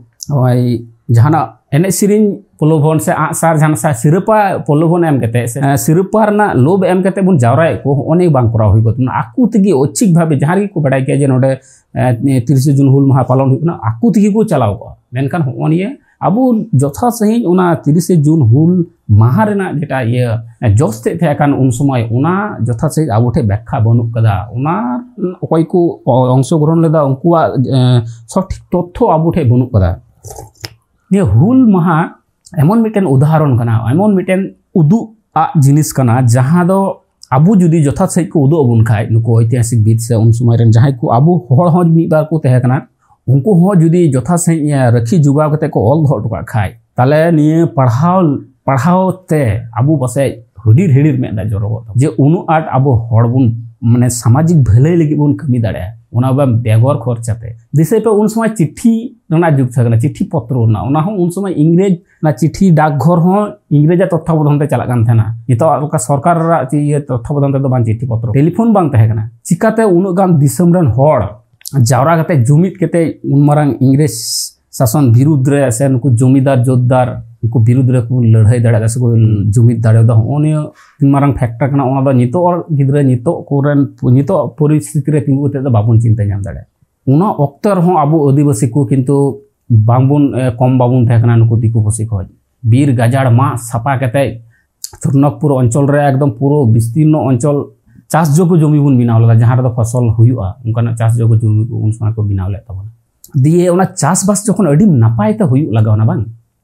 ᱱᱚᱜᱼᱚᱭ ᱡᱟᱦᱟᱱᱟᱜ ᱮᱱᱮᱡ ᱥᱮᱨᱮᱧ ᱯᱨᱚᱞᱳᱵᱷᱚᱱ ᱥᱮ ᱟᱸᱜᱼᱥᱟᱨ ᱡᱟᱦᱟᱸ ᱥᱟ-, ᱥᱤᱨᱯᱟ ᱯᱨᱚᱞᱳᱵᱷᱚᱱ ᱮᱢ ᱠᱟᱛᱮ ᱥᱮ, ᱮᱸ, ᱥᱤᱨᱯᱟ ᱨᱮᱱᱟᱜ ᱞᱳᱵᱷ ᱮᱢ ᱠᱟᱛᱮ ᱵᱚᱱ ᱡᱟᱣᱨᱟᱭᱮᱫ ᱠᱚ, ᱦᱚᱸᱜᱼᱚ ᱱᱤᱭᱟᱹ ᱵᱟᱝ ᱠᱚᱨᱟᱣ ᱦᱩᱭ ᱠᱚᱜ ᱛᱟᱵᱚᱱᱟ᱾ ᱟᱠᱚ ᱛᱮᱜᱮ ᱚᱪᱪᱷᱤᱠ ᱵᱷᱟᱵᱮ ᱡᱟᱦᱟᱸ ᱨᱮᱜᱮ ᱠᱚ ᱵᱟᱰᱟᱭ ᱠᱮᱭᱟ ᱡᱮ ᱱᱚᱰᱮ, ᱮᱸ, ᱛᱤᱨᱤᱥᱮ ᱡᱩᱱ ᱦᱩᱞ ᱢᱟᱦᱟ ᱯᱟᱞᱚᱱ ᱦᱩᱭᱩᱜ ᱠᱟᱱᱟ, ᱟᱠᱚ ᱛᱮᱜᱮ ᱠᱚ ᱪᱟᱞᱟᱣ ᱠᱚᱜᱼᱟ᱾ ᱢᱮᱱᱠᱷᱟᱱ ᱦᱚᱸᱜᱼᱚ ᱱᱤᱭᱟᱹ ᱟᱵᱚ ᱡᱚᱛᱷᱟᱛ ᱥᱟᱺᱦᱤᱡ ᱚᱱᱟ ᱛᱤᱨᱤᱥᱮ ᱡᱩᱱ ᱦᱩᱞ ᱢᱟᱦᱟ ᱨᱮᱱᱟᱜ ᱡᱮᱴᱟ ᱤᱭᱟᱹ, ᱮᱸ, ᱡᱚᱥ ᱛᱮᱫ ᱛᱟᱦᱮᱸ ᱠᱟᱱ ᱩᱱ ᱥᱚᱢᱚᱭ, ᱚᱱᱟ ᱡᱚᱛᱷᱟᱛ ᱥᱟᱺᱦᱤᱡ ᱟᱵᱚ ᱴᱷᱮᱱ ᱵᱮᱠᱠᱷᱟ ᱵᱟᱹᱱᱩᱜ ᱠᱟᱫᱟ᱾ ᱚᱱᱟ ᱚᱠᱚᱭ ᱠᱚ ᱚ-, ᱚᱝᱥᱚᱜᱨᱚᱦᱚᱱ ᱞᱮᱫᱟ, ᱩᱱᱠᱩᱣᱟᱜ, ᱮᱸ, ᱥᱚᱴᱷᱤᱠ ᱛᱚᱛᱛᱷᱚ ᱟᱵᱚ ᱴᱷᱮᱱ ᱵᱟᱹᱱᱩᱜ ᱠᱟᱫᱟ᱾ ᱱᱤᱭᱟᱹ ᱦᱩᱞ ᱢᱟᱦᱟ ᱮᱢᱚᱱ ᱢᱤᱫᱴᱮᱱ ᱩᱫᱟᱦᱚᱨᱚᱱ ᱠᱟᱱᱟ, ᱮᱢᱚᱱ ᱢᱤᱫᱴᱮᱱ ᱩᱫᱩᱜ ᱟᱜ ᱡᱤᱱᱤᱥ ᱠᱟᱱᱟ, ᱡᱟᱦᱟᱸ ᱫᱚ ᱟᱵᱚ ᱡᱩᱫᱤ ᱡᱚᱛᱷᱟᱛ ᱥᱟᱺᱦᱤᱡ ᱠᱚ ᱩᱫᱩᱜ ᱟᱵᱚᱱ ᱠᱷᱟᱡ, ᱱᱩᱠᱩ ᱳᱭᱛᱤᱦᱟᱥᱤᱠ ᱵᱤᱫ ᱥᱮ ᱩᱱ ᱥᱚᱢᱚᱭ ᱨᱮᱱ ᱡᱟᱦᱟᱸᱭ ᱠᱚ ᱟᱵᱚ ᱦᱚᱲ ᱦᱚᱸ ᱢᱤᱫ ᱵᱟᱨ ᱠᱚ ᱛᱟᱦᱮᱸ ᱠᱟᱱᱟ, ᱩᱱᱠᱩ ᱦᱚᱸ ᱡᱩᱫᱤ ᱡᱚᱛᱷᱟᱛ ᱥᱟᱺᱦᱤᱡ, ᱮ, ᱨᱟᱹᱠᱷᱤ ᱡᱚᱜᱟᱣ ᱠᱟᱛᱮ ᱠᱚ ᱚᱞ ᱫᱚᱦᱚ ᱦᱚᱴᱚ ᱠᱟᱜ ᱠᱷᱟᱡ, ᱛᱟᱦᱞᱮ ᱱᱤᱭᱟᱹ ᱯᱟᱲᱦᱟᱣ, ᱯᱟᱲᱦᱟᱣ ᱛᱮ ᱟᱵᱚ ᱯᱟᱥᱮᱡ ᱦᱩᱰᱤᱨ ᱦᱤᱰᱤᱨ ᱢᱮᱫ ᱫᱟᱜ ᱡᱚᱨᱚᱜᱚᱜ ᱛᱟᱵᱚᱱᱟ, ᱡᱮ ᱩᱱᱟᱹᱜ ᱟᱸᱴ ᱟᱵᱚ ᱦᱚᱲ ᱵᱚᱱ, ᱢᱟᱱᱮ, ᱥᱟᱢᱟᱡᱤᱠ ᱵᱷᱟᱹᱞᱟᱹᱭ ᱞᱟᱹᱜᱤᱫ ᱵᱚᱱ ᱠᱟᱹᱢᱤ ᱫᱟᱲᱮᱭᱟᱜᱼᱟ, ᱚᱱᱟ ᱵᱮᱜᱚᱨ ᱠᱷᱚᱨᱪᱟ ᱛᱮ᱾ ᱫᱤᱥᱟᱹᱭ ᱯᱮ, ᱩᱱ ᱥᱚᱢᱚᱭ ᱪᱤᱴᱷᱤ ᱨᱮᱱᱟᱜ ᱡᱩᱜᱽ ᱛᱟᱦᱮᱸ ᱠᱟᱱᱟ, ᱪᱤᱴᱷᱤ ᱯᱚᱛᱨᱚ ᱨᱮᱱᱟᱜ, ᱚᱱᱟ ᱦᱚᱸ ᱩᱱ ᱥᱚᱢᱚᱭ ᱤᱝᱨᱮᱡᱽ ᱚᱱᱟ ᱪᱤᱴᱷᱤ ᱰᱟᱠᱜᱷᱚᱨ ᱦᱚᱸ ᱤᱝᱨᱮᱡᱟᱜ ᱛᱚᱛᱛᱷᱟᱵᱚᱫᱷᱟᱱ ᱛᱮ ᱪᱟᱞᱟᱜ ᱠᱟᱱ ᱛᱟᱦᱮᱱᱟ᱾ ᱱᱤᱛᱚᱜ ᱚᱠᱟ ᱥᱚᱨᱠᱟᱨ ᱨᱮᱱᱟᱜ ᱪᱮ-, ᱤᱭᱟᱹ ᱛᱚᱛᱛᱷᱟᱵᱚᱫᱷᱟᱱ ᱛᱮᱫᱚ ᱵᱟᱝ, ᱪᱤᱴᱷᱤ ᱯᱚᱛᱨᱚ, ᱴᱮᱞᱤᱯᱷᱳᱱ ᱵᱟᱝ ᱛᱟᱦᱮᱸ ᱠᱟᱱᱟ᱾ ᱪᱤᱠᱟᱛᱮ ᱩᱱᱟᱹᱜ ᱜᱟᱱ ᱫᱤᱥᱚᱢ ᱨᱮᱱ ᱦᱚᱲ ᱡᱟᱣᱨᱟ ᱠᱟᱛᱮ, ᱡᱩᱢᱤᱫ ᱠᱟᱛᱮ ᱩᱱ ᱢᱟᱨᱟᱝ ᱤᱝᱨᱮᱡᱽ ᱥᱟᱥᱚᱱ ᱵᱤᱨᱩᱫᱽ ᱨᱮ ᱥᱮ ᱱᱩᱠᱩ ᱡᱚᱢᱤᱫᱟᱨ ᱡᱳᱛᱫᱟᱨ ᱩᱱᱠᱩ ᱵᱤᱨᱩᱫᱽ ᱨᱮ ᱠᱚ ᱞᱟᱹᱲᱦᱟᱹᱭ ᱫᱟᱲᱮᱭᱟᱫᱟ ᱥᱮ ᱠᱚ ᱡᱩᱢᱤᱫ ᱫᱟᱲᱮᱭᱟᱫᱟ, ᱦᱚᱸᱜᱼᱚ ᱱᱤᱭᱟᱹ ᱛᱤᱱ ᱢᱟᱨᱟᱝ ᱯᱷᱮᱠᱴᱟᱨ ᱠᱟᱱᱟ, ᱚᱱᱟ ᱫᱚ ᱱᱤᱛᱚᱜ ᱜᱤᱫᱽᱨᱟᱹ, ᱱᱤᱛᱚᱜ ᱠᱚᱨᱮᱱ, ᱱᱤᱛᱚᱜ ᱯᱚᱨᱤᱥᱛᱷᱤᱛᱤ ᱨᱮ ᱛᱤᱸᱜᱩ ᱠᱟᱛᱮ ᱫᱚ ᱵᱟᱵᱚᱱ ᱪᱤᱱᱛᱟᱹ ᱧᱟᱢ ᱫᱟᱲᱮᱭᱟᱜᱼᱟ᱾ ᱚᱱᱟ ᱚᱠᱛᱚ ᱨᱮᱦᱚᱸ ᱟᱵᱚ ᱟᱹᱫᱤᱵᱟᱹᱥᱤ ᱠᱚ ᱠᱤᱱᱛᱩ ᱵᱟᱝᱵᱚᱱ, ᱮ, ᱠᱚᱢ ᱵᱟᱵᱚᱱ ᱛᱟᱦᱮᱸ ᱠᱟᱱᱟ ᱱᱩᱠᱩ ᱫᱤᱠᱩ ᱯᱩᱥᱤ ᱠᱷᱚᱱ᱾ ᱵᱤᱨ ᱜᱟᱡᱟᱲ ᱢᱟᱜ ᱥᱟᱯᱷᱟ ᱠᱟᱛᱮ ᱥᱩᱨᱱᱚᱠᱯᱩᱨ ᱚᱧᱪᱚᱞ ᱨᱮ ᱮᱠᱫᱚᱢ ᱯᱩᱨᱟᱹ ᱵᱤᱥᱛᱤᱨᱱᱚ ᱚᱧᱪᱚᱞ ᱪᱟᱥ ᱡᱳᱜᱽᱜᱚ ᱡᱚᱢᱤ ᱵᱚᱱ ᱵᱮᱱᱟᱣ ᱞᱮᱫᱟ, ᱡᱟᱦᱟᱸ ᱨᱮᱫᱚ ᱯᱷᱚᱥᱚᱞ ᱦᱩᱭᱩᱜᱼᱟ, ᱚᱱᱠᱟᱱᱟᱜ ᱪᱟᱥ ᱡᱳᱜᱽᱜᱚ ᱡᱚᱢᱤ ᱠᱚ ᱩᱱ ᱥᱚᱢᱚᱭ ᱠᱚ ᱵᱮᱱᱟᱣ ᱞᱮᱫ ᱛᱟᱵᱚᱱᱟ᱾ ᱫᱤᱭᱮ ᱚᱱᱟ ᱪᱟᱥᱵᱟᱥ ᱡᱚᱠᱷᱚᱱ ᱟᱹᱰᱤ ᱱᱟᱯᱟᱭ ᱛᱮ ᱦᱩᱭᱩᱜ ᱞᱟᱜᱟᱣ ᱮᱱᱟ, ᱵᱟᱝ,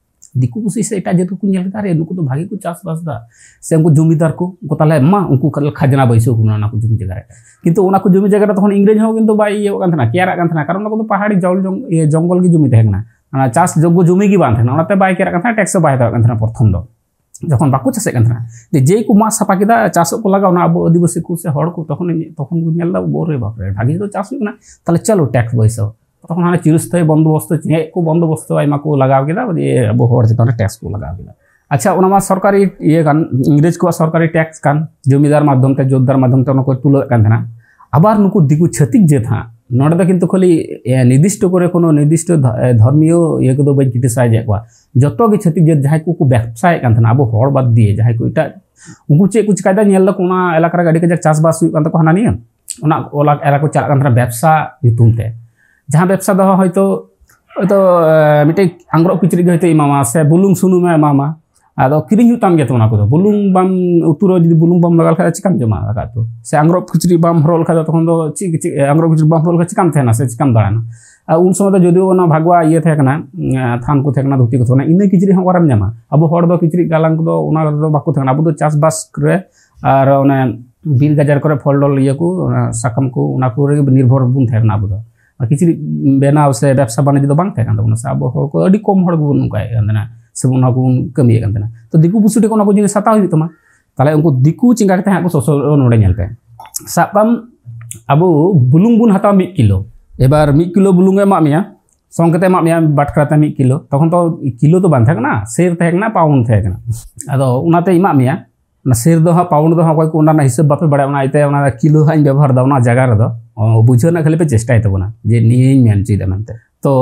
ᱫᱤᱠᱩ ᱯᱩᱥᱤ ᱥᱮ ᱮᱴᱟᱜ ᱡᱟᱹᱛ ᱠᱚᱠᱚ ᱧᱮᱞ ᱠᱮᱫᱟ, "ᱟᱨᱮ, ᱱᱩᱠᱩ ᱫᱚ ᱵᱷᱟᱜᱮ ᱠᱚ ᱪᱟᱥᱵᱟᱥ ᱫᱟ", ᱥᱮ ᱩᱱᱠᱩ ᱡᱚᱢᱤᱫᱟᱨ ᱠᱚ, ᱩᱱᱠᱩ ᱛᱟᱦᱚᱞᱮ ᱢᱟ ᱩᱱᱠᱩ ᱠᱷᱟᱡ ᱠᱷᱟᱡᱽᱱᱟ ᱵᱟᱹᱭᱥᱟᱹᱣ ᱠᱚ ᱢᱮ ᱚᱱᱟ ᱠᱚ ᱡᱚᱢᱤ ᱡᱟᱭᱜᱟ ᱨᱮ᱾ ᱠᱤᱱᱛᱩ ᱚᱱᱟ ᱠᱚ ᱡᱚᱢᱤ ᱡᱟᱭᱜᱟ ᱨᱮ ᱛᱚᱠᱷᱚᱱ ᱤᱝᱨᱮᱡᱽ ᱦᱚᱸ ᱠᱤᱱᱛᱩ ᱵᱟᱭ ᱤᱭᱟᱹᱣᱟᱜ ᱠᱟᱱ ᱛᱟᱦᱮᱱᱟ, ᱠᱮᱭᱟᱨᱟᱜ ᱠᱟᱱ ᱛᱟᱦᱮᱱᱟ, ᱠᱟᱨᱚᱱ ᱚᱱᱟ ᱠᱚᱫᱚ ᱯᱟᱦᱟᱲᱤ ᱡᱚᱞ ᱡᱚᱝ-, ᱤᱭᱟᱹ, ᱡᱚᱝᱜᱚᱞ ᱜᱮ ᱡᱚᱢᱤ ᱛᱟᱦᱮᱸ ᱠᱟᱱᱟ, ᱚᱱᱟ ᱪᱟᱥ ᱡᱳᱜᱽᱜᱚ ᱡᱚᱢᱤ ᱜᱮ ᱵᱟᱝ ᱛᱟᱦᱮᱸ ᱠᱟᱱᱟ, ᱚᱱᱟᱛᱮ ᱵᱟᱭ ᱠᱮᱭᱟᱨᱟᱜ ᱠᱟᱱ ᱛᱟᱦᱮᱱᱟ, ᱴᱮᱠᱥ ᱦᱚᱸ ᱵᱟᱭ ᱦᱟᱛᱟᱣᱮᱫ ᱠᱟᱱ ᱛᱟᱦᱮᱱᱟ ᱯᱨᱚᱛᱷᱚᱢ ᱫᱚ᱾ ᱡᱚᱠᱷᱚᱱ ᱵᱟᱠᱚ ᱪᱟᱥᱮᱫ ᱠᱟᱱ ᱛᱟᱦᱮᱱᱟ, ᱡᱮ ᱡᱮᱭ ᱠᱚ ᱢᱟᱜ ᱥᱟᱯᱷᱟ ᱠᱮᱫᱟ, ᱪᱟᱥᱚᱜ ᱠᱚ ᱞᱟᱜᱟᱣ ᱮᱱᱟ, ᱟᱵᱚ ᱟᱹᱫᱤᱵᱟᱹᱥᱤ ᱠᱚ ᱥᱮ ᱦᱚᱲ ᱠᱚ, ᱛᱚᱠᱷᱚᱱ, ᱛᱚᱠᱷᱚᱱ ᱠᱚ ᱧᱮᱞ ᱮᱫᱟ, "ᱵᱳᱨᱮ ᱵᱟᱯᱨᱮ, ᱵᱷᱟᱜᱮ ᱛᱚ ᱪᱟᱥ ᱦᱩᱭᱩᱜ ᱠᱟᱱᱟ, ᱛᱟᱦᱞᱮ ᱪᱚᱞᱚ ᱴᱮᱠᱥ ᱵᱟᱹᱭᱥᱟᱹᱣ᱾" ᱛᱚᱠᱷᱚᱱ ᱦᱟᱱᱮ ᱪᱤᱨᱚᱥᱛᱷᱟᱭᱤ ᱵᱚᱱᱫᱳᱵᱚᱥᱛᱚ ᱪᱮᱫ ᱠᱚ ᱵᱚᱱᱫᱳᱵᱚᱥᱛᱚ ᱟᱭᱢᱟ ᱠᱚ ᱞᱟᱜᱟᱣ ᱠᱮᱫᱟ, ᱡᱮ ᱟᱵᱚ ᱦᱚᱲ ᱪᱮᱛᱟᱱ ᱨᱮ ᱴᱮᱠᱥ ᱠᱚ ᱞᱟᱜᱟᱣ ᱠᱮᱫᱟ᱾ ᱟᱪᱪᱷᱟ, ᱚᱱᱟ ᱢᱟ ᱥᱚᱨᱠᱟᱨᱤ ᱤᱭᱟᱹ ᱠᱟᱱ, ᱤᱝᱨᱮᱡᱽ ᱠᱚᱣᱟᱜ ᱥᱚᱨᱠᱟᱨᱤ ᱴᱮᱠᱥ ᱠᱟᱱ, ᱡᱚᱢᱤᱫᱟᱨ ᱢᱟᱫᱽᱫᱷᱚᱢ ᱛᱮ, ᱡᱳᱛᱫᱟᱨ ᱢᱟᱫᱽᱫᱷᱚᱢ ᱛᱮ ᱚᱱᱟ ᱠᱚ ᱛᱩᱞᱟᱹᱣᱮᱫ ᱠᱟᱱ ᱛᱟᱦᱮᱱᱟ᱾ ᱟᱵᱟᱨ ᱱᱩᱠᱩ ᱫᱤᱠᱩ ᱪᱷᱟᱹᱛᱤᱠ ᱡᱟᱹᱛ ᱦᱟᱸᱜ, ᱱᱚᱰᱮ ᱫᱚ ᱠᱤᱱᱛᱩ ᱠᱷᱟᱹᱞᱤ, ᱮ, ᱱᱤᱨᱫᱤᱥᱴᱚ ᱠᱚᱨᱮ ᱠᱳᱱᱳ ᱱᱤᱨᱫᱤᱥᱴᱚ ᱫᱷᱚ-, ᱮ, ᱫᱷᱚᱨᱢᱤᱭᱚ ᱤᱭᱟᱹ ᱠᱚᱫᱚ ᱵᱟᱹᱧ ᱠᱨᱤᱴᱤᱥᱟᱭᱤᱡ ᱮᱫ ᱠᱚᱣᱟ᱾ ᱡᱚᱛᱚ ᱜᱮ ᱪᱷᱟᱹᱛᱤᱠ ᱡᱟᱹᱛ ᱡᱟᱦᱟᱸᱭ ᱠᱚᱠᱚ ᱵᱮᱵᱽᱥᱟᱭᱮᱫ ᱠᱟᱱ ᱛᱟᱦᱮᱱᱟ, ᱟᱵᱚ ᱦᱚᱲ ᱵᱟᱫ ᱫᱤᱭᱮ ᱡᱟᱦᱟᱸᱭ ᱠᱚ ᱮᱴᱟᱜ, ᱩᱱᱠᱩ ᱪᱮᱫ ᱠᱚ ᱪᱤᱠᱟᱭᱮᱫᱟ ᱧᱮᱞ ᱫᱟᱠᱚ, ᱚᱱᱟ ᱮᱞᱟᱠᱟ ᱨᱮ ᱟᱹᱰᱤ ᱠᱟᱡᱟᱠ ᱪᱟᱥᱵᱟᱥ ᱦᱩᱭᱩᱜ ᱠᱟᱱ ᱛᱟᱠᱚᱣᱟ ᱦᱟᱱᱟ ᱱᱤᱭᱟᱹ, ᱚᱱᱟ ᱚᱞᱟ ᱮᱨᱟ ᱠᱚ ᱪᱟᱞᱟᱜ ᱠᱟᱱ ᱛᱟᱦᱮᱱᱟ ᱵᱮᱵᱽᱥᱟ ᱧᱩᱛᱩᱢ ᱛᱮ᱾ ᱡᱟᱦᱟᱸ ᱵᱮᱵᱽᱥᱟ ᱫᱚ ᱦᱚᱭᱛᱳ, ᱦᱚᱭᱛᱳ, ᱮ, ᱢᱤᱫᱴᱮᱡ ᱟᱝᱨᱚᱵ ᱠᱤᱪᱨᱤᱡ ᱜᱮ ᱦᱚᱭᱛᱳ ᱮᱢᱟᱢᱟ ᱥᱮ ᱵᱩᱞᱩᱝ ᱥᱩᱱᱩᱢᱮ ᱮᱢᱟᱢᱟ, ᱟᱫᱚ ᱠᱤᱨᱤᱧ ᱦᱩᱭᱩᱜ ᱛᱟᱢ ᱜᱮᱭᱟ ᱛᱚ ᱚᱱᱟ ᱠᱚᱫᱚ᱾ ᱵᱩᱞᱩᱝ ᱵᱟᱢ, ᱩᱛᱩ ᱨᱮ ᱡᱩᱫᱤ ᱵᱩᱞᱩᱝ ᱵᱟᱢ ᱞᱟᱜᱟᱣ ᱞᱮᱠᱷᱟᱡ ᱪᱤᱠᱟᱢ ᱡᱚᱢᱟ ᱫᱟᱠᱟ ᱩᱛᱩ? ᱥᱮ ᱟᱝᱨᱚᱵ ᱠᱤᱪᱨᱤᱡ ᱵᱟᱢ ᱦᱚᱨᱚᱜ ᱞᱮᱠᱷᱟᱡ ᱫᱚ ᱛᱚᱠᱷᱚᱱ ᱫᱚ ᱪᱮᱫ, ᱪᱮᱫ, ᱟᱝᱨᱚᱵ ᱠᱤᱪᱨᱤᱡ ᱵᱟᱢ ᱦᱚᱨᱚᱜ ᱞᱮᱠᱷᱟᱡ ᱪᱤᱠᱟᱢ ᱛᱟᱦᱮᱱᱟ ᱥᱮ ᱪᱤᱠᱟᱢ ᱫᱟᱬᱟᱱᱟ? ᱟᱨ ᱩᱱ ᱥᱚᱢᱚᱭ ᱫᱚ ᱡᱩᱫᱤ ᱚᱱᱟ ᱵᱷᱟᱜᱽᱣᱟ ᱤᱭᱟᱹ ᱛᱟᱦᱮᱸ ᱠᱟᱱᱟ, ᱮᱸ, ᱛᱷᱟᱱ ᱠᱚ ᱛᱟᱦᱮᱸ ᱠᱟᱱᱟ, ᱫᱷᱩᱛᱤ ᱠᱚ ᱛᱟᱦᱮᱸ ᱠᱟᱱᱟ, ᱤᱱᱟᱹ ᱠᱤᱪᱨᱤᱡ ᱦᱚᱸ ᱚᱠᱟᱨᱮᱢ ᱧᱟᱢᱟ? ᱟᱵᱚ ᱦᱚᱲ ᱫᱚ ᱠᱤᱪᱨᱤᱡ ᱜᱟᱞᱟᱝ ᱠᱚᱫᱚ ᱚᱱᱟ ᱨᱮᱫᱚ ᱵᱟᱠᱚ ᱛᱟᱦᱮᱸ ᱠᱟᱱᱟ᱾ ᱟᱵᱚ ᱫᱚ ᱪᱟᱥᱵᱟᱥ ᱨᱮ ᱟᱨ ᱚᱱᱮ ᱵᱤᱨ ᱜᱟᱡᱟᱲ ᱠᱚᱨᱮ ᱯᱷᱚᱞ ᱰᱚᱞ ᱤᱭᱟᱹ ᱠᱚ, ᱚᱱᱟ ᱥᱟᱠᱟᱢ ᱠᱚ, ᱚᱱᱟ ᱠᱚᱨᱮ ᱜᱮ ᱱᱤᱨᱵᱷᱚᱨ ᱵᱚᱱ ᱛᱟᱦᱮᱸ ᱠᱟᱱᱟ ᱟᱵᱚ ᱫᱚ᱾ ᱟᱨ ᱠᱤᱪᱨᱤᱡ ᱵᱮᱱᱟᱣ ᱥᱮ ᱵᱮᱵᱽᱥᱟ ᱵᱟᱱᱤᱡᱽ ᱫᱚ ᱵᱟᱝ ᱛᱟᱦᱮᱸ ᱠᱟᱱ ᱛᱟᱵᱚᱱᱟ, ᱥᱮ ᱟᱵᱚ ᱦᱚᱲ ᱠᱚ ᱟᱹᱰᱤ ᱠᱚᱢ ᱦᱚᱲ ᱜᱮᱵᱚᱱ ᱱᱚᱝᱠᱟᱭᱮᱫ ᱠᱟᱱ ᱛᱟᱦᱮᱱᱟ, ᱥᱮ ᱚᱱᱟ ᱠᱚᱵᱚᱱ ᱠᱟᱹᱢᱤᱭᱮᱫ ᱠᱟᱱ ᱛᱟᱦᱮᱱᱟ᱾ ᱛᱚ, ᱫᱤᱠᱩ ᱯᱩᱥᱤ ᱴᱷᱮᱱ ᱠᱷᱚᱱ ᱚᱱᱟ ᱠᱚ ᱡᱤᱱᱤᱥ ᱦᱟᱛᱟᱣ ᱦᱩᱭᱩᱜ ᱛᱟᱢᱟ᱾ ᱛᱟᱦᱞᱮ ᱩᱱᱠᱩ ᱫᱤᱠᱩ ᱪᱮᱸᱜᱟ ᱠᱟᱛᱮ ᱦᱟᱸᱜ ᱠᱚ ᱥᱚᱥᱚᱨᱚᱜᱼᱟ᱾ ᱱᱚᱰᱮ ᱧᱮᱞ ᱯᱮ, ᱥᱟᱵ ᱠᱟᱜ ᱢᱮ ᱟᱵᱚ ᱵᱩᱞᱩᱝ ᱵᱚᱱ ᱦᱟᱛᱟᱣᱟ ᱢᱤᱫ ᱠᱤᱞᱳ, ᱮᱵᱟᱨ ᱢᱤᱫ ᱠᱤᱞᱳ ᱵᱩᱞᱩᱝ ᱮ ᱮᱢᱟᱜ ᱢᱮᱭᱟ, ᱥᱚᱝ ᱠᱟᱛᱮ ᱮᱢᱟᱜ ᱢᱮᱭᱟ ᱵᱟᱴᱠᱨᱟ ᱛᱮ ᱢᱤᱫ ᱠᱤᱞᱳ, ᱛᱚᱠᱷᱚᱱ ᱛᱚ ᱠᱤᱞᱳ ᱫᱚ ᱵᱟᱝ ᱛᱟᱦᱮᱸ ᱠᱟᱱᱟ, ᱥᱮᱨ ᱛᱟᱦᱮᱸ ᱠᱟᱱᱟ, ᱯᱟᱣᱩᱱᱰ ᱛᱟᱦᱮᱸ ᱠᱟᱱᱟ᱾ ᱟᱫᱚ ᱚᱱᱟᱛᱮ ᱮᱢᱟᱜ ᱢᱮᱭᱟ᱾ ᱚᱱᱟ ᱥᱮᱨ ᱫᱚ ᱦᱟᱸᱜ, ᱯᱟᱣᱩᱱᱰ ᱫᱚ ᱦᱟᱸᱜ ᱚᱠᱚᱭ ᱠᱚ ᱚᱱᱟ ᱨᱮᱱᱟᱜ ᱦᱤᱥᱟᱹᱵ ᱵᱟᱯᱮ ᱵᱟᱲᱟᱭᱟ, ᱚᱱᱟ ᱤᱭᱟᱹᱛᱮ ᱚᱱᱟ ᱠᱤᱞᱳ ᱦᱟᱸᱜ ᱤᱧ ᱵᱮᱵᱚᱦᱟᱨ ᱮᱫᱟ ᱚᱱᱟ ᱡᱟᱭᱜᱟ ᱨᱮᱫᱚ᱾ ᱚ, ᱵᱩᱡᱷᱟᱹᱣ ᱨᱮᱱᱟᱜ ᱠᱷᱟᱹᱞᱤ ᱯᱮ ᱪᱮᱥᱴᱟᱭ ᱛᱟᱵᱚᱱᱟ ᱡᱮ ᱱᱤᱭᱟᱹᱧ ᱢᱮᱱ ᱦᱚᱪᱚᱭᱮᱫᱟ ᱢᱮᱱᱛᱮ᱾ ᱛᱚ,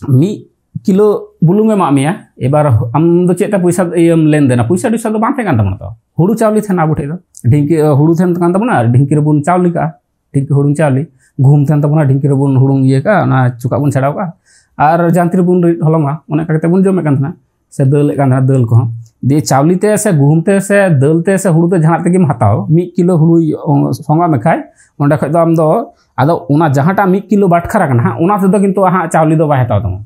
ᱢᱤᱫ ᱠᱤᱞᱳ ᱵᱩᱞᱩᱝ ᱮ ᱮᱢᱟᱜ ᱢᱮᱭᱟ, ᱮᱵᱟᱨ ᱟᱢ ᱫᱚ ᱪᱮᱫ ᱛᱮ ᱯᱚᱭᱥᱟ ᱤᱭᱟᱹᱢ ᱞᱮᱱᱫᱮᱱᱟ? ᱯᱚᱭᱥᱟ ᱴᱚᱭᱥᱟ ᱫᱚ ᱵᱟᱝ ᱛᱟᱦᱮᱸ ᱠᱟᱱ ᱛᱟᱵᱚᱱᱟ ᱛᱚ᱾ ᱦᱩᱲᱩ ᱪᱟᱣᱞᱮ ᱛᱟᱦᱮᱱᱟ ᱟᱵᱚ ᱴᱷᱮᱡ ᱫᱚ, ᱰᱷᱤᱝᱠᱤ, ᱦᱩᱲᱩ ᱛᱟᱦᱮᱱ ᱠᱟᱱ ᱛᱟᱵᱚᱱᱟ, ᱰᱷᱤᱝᱠᱤ ᱨᱮᱵᱚᱱ ᱪᱟᱣᱞᱮ ᱠᱟᱜᱼᱟ, ᱰᱷᱤᱝᱠᱤ ᱦᱩᱲᱩᱝ ᱪᱟᱣᱞᱮ᱾ ᱜᱩᱦᱩᱢ ᱛᱟᱦᱮᱱ ᱛᱟᱵᱚᱱᱟ, ᱰᱷᱤᱝᱠᱤ ᱨᱮᱵᱚᱱ ᱦᱩᱲᱩᱝ ᱤᱭᱟᱹ ᱠᱟᱜᱼᱟ, ᱚᱱᱟ ᱪᱚᱠᱟᱜ ᱵᱚᱱ ᱪᱷᱟᱰᱟᱣ ᱠᱟᱜᱼᱟ, ᱟᱨ ᱡᱟᱦᱟᱸ ᱛᱤ ᱨᱮᱵᱚᱱ ᱨᱤᱫ ᱦᱚᱞᱚᱝᱟ, ᱚᱱᱮ ᱚᱱᱠᱟ ᱠᱟᱛᱮ ᱵᱚᱱ ᱡᱚᱢᱮᱫ ᱠᱟᱱ ᱛᱟᱦᱮᱱᱟ, ᱥᱮ ᱫᱟᱹᱞᱮᱫ ᱠᱟᱱ ᱛᱟᱦᱮᱱᱟ, ᱫᱟᱹᱞ ᱠᱚᱦᱚᱸ᱾ ᱫᱤᱭᱮ ᱪᱟᱣᱞᱮ ᱛᱮ ᱥᱮ ᱜᱩᱦᱩᱢ ᱛᱮ ᱥᱮ ᱫᱟᱹᱞ ᱛᱮ ᱥᱮ ᱦᱩᱲᱩ ᱛᱮ ᱡᱟᱦᱟᱱᱟᱜ ᱛᱮᱜᱮᱢ ᱦᱟᱛᱟᱣ, ᱢᱤᱫ ᱠᱤᱞᱳ ᱦᱩᱲᱩᱭ ᱥᱚᱝᱜᱟᱢ ᱢᱮᱠᱷᱟᱡ, ᱚᱸᱰᱮ ᱠᱷᱚᱡ ᱫᱚ ᱟᱢ ᱫᱚ ᱟᱫᱚ ᱚᱱᱟ ᱡᱟᱦᱟᱸᱴᱟᱜ ᱢᱤᱫ ᱠᱤᱞᱳ ᱵᱟᱴᱠᱷᱟᱨᱟ ᱠᱟᱱᱟ ᱦᱟᱸᱜ, ᱚᱱᱟ ᱛᱮᱫᱚ ᱠᱤᱱᱛᱩ ᱦᱟᱸᱜ ᱪᱟᱣᱞᱮ ᱫᱚ ᱵᱟᱭ ᱦᱟᱛᱟᱣ ᱛᱟᱢᱟ᱾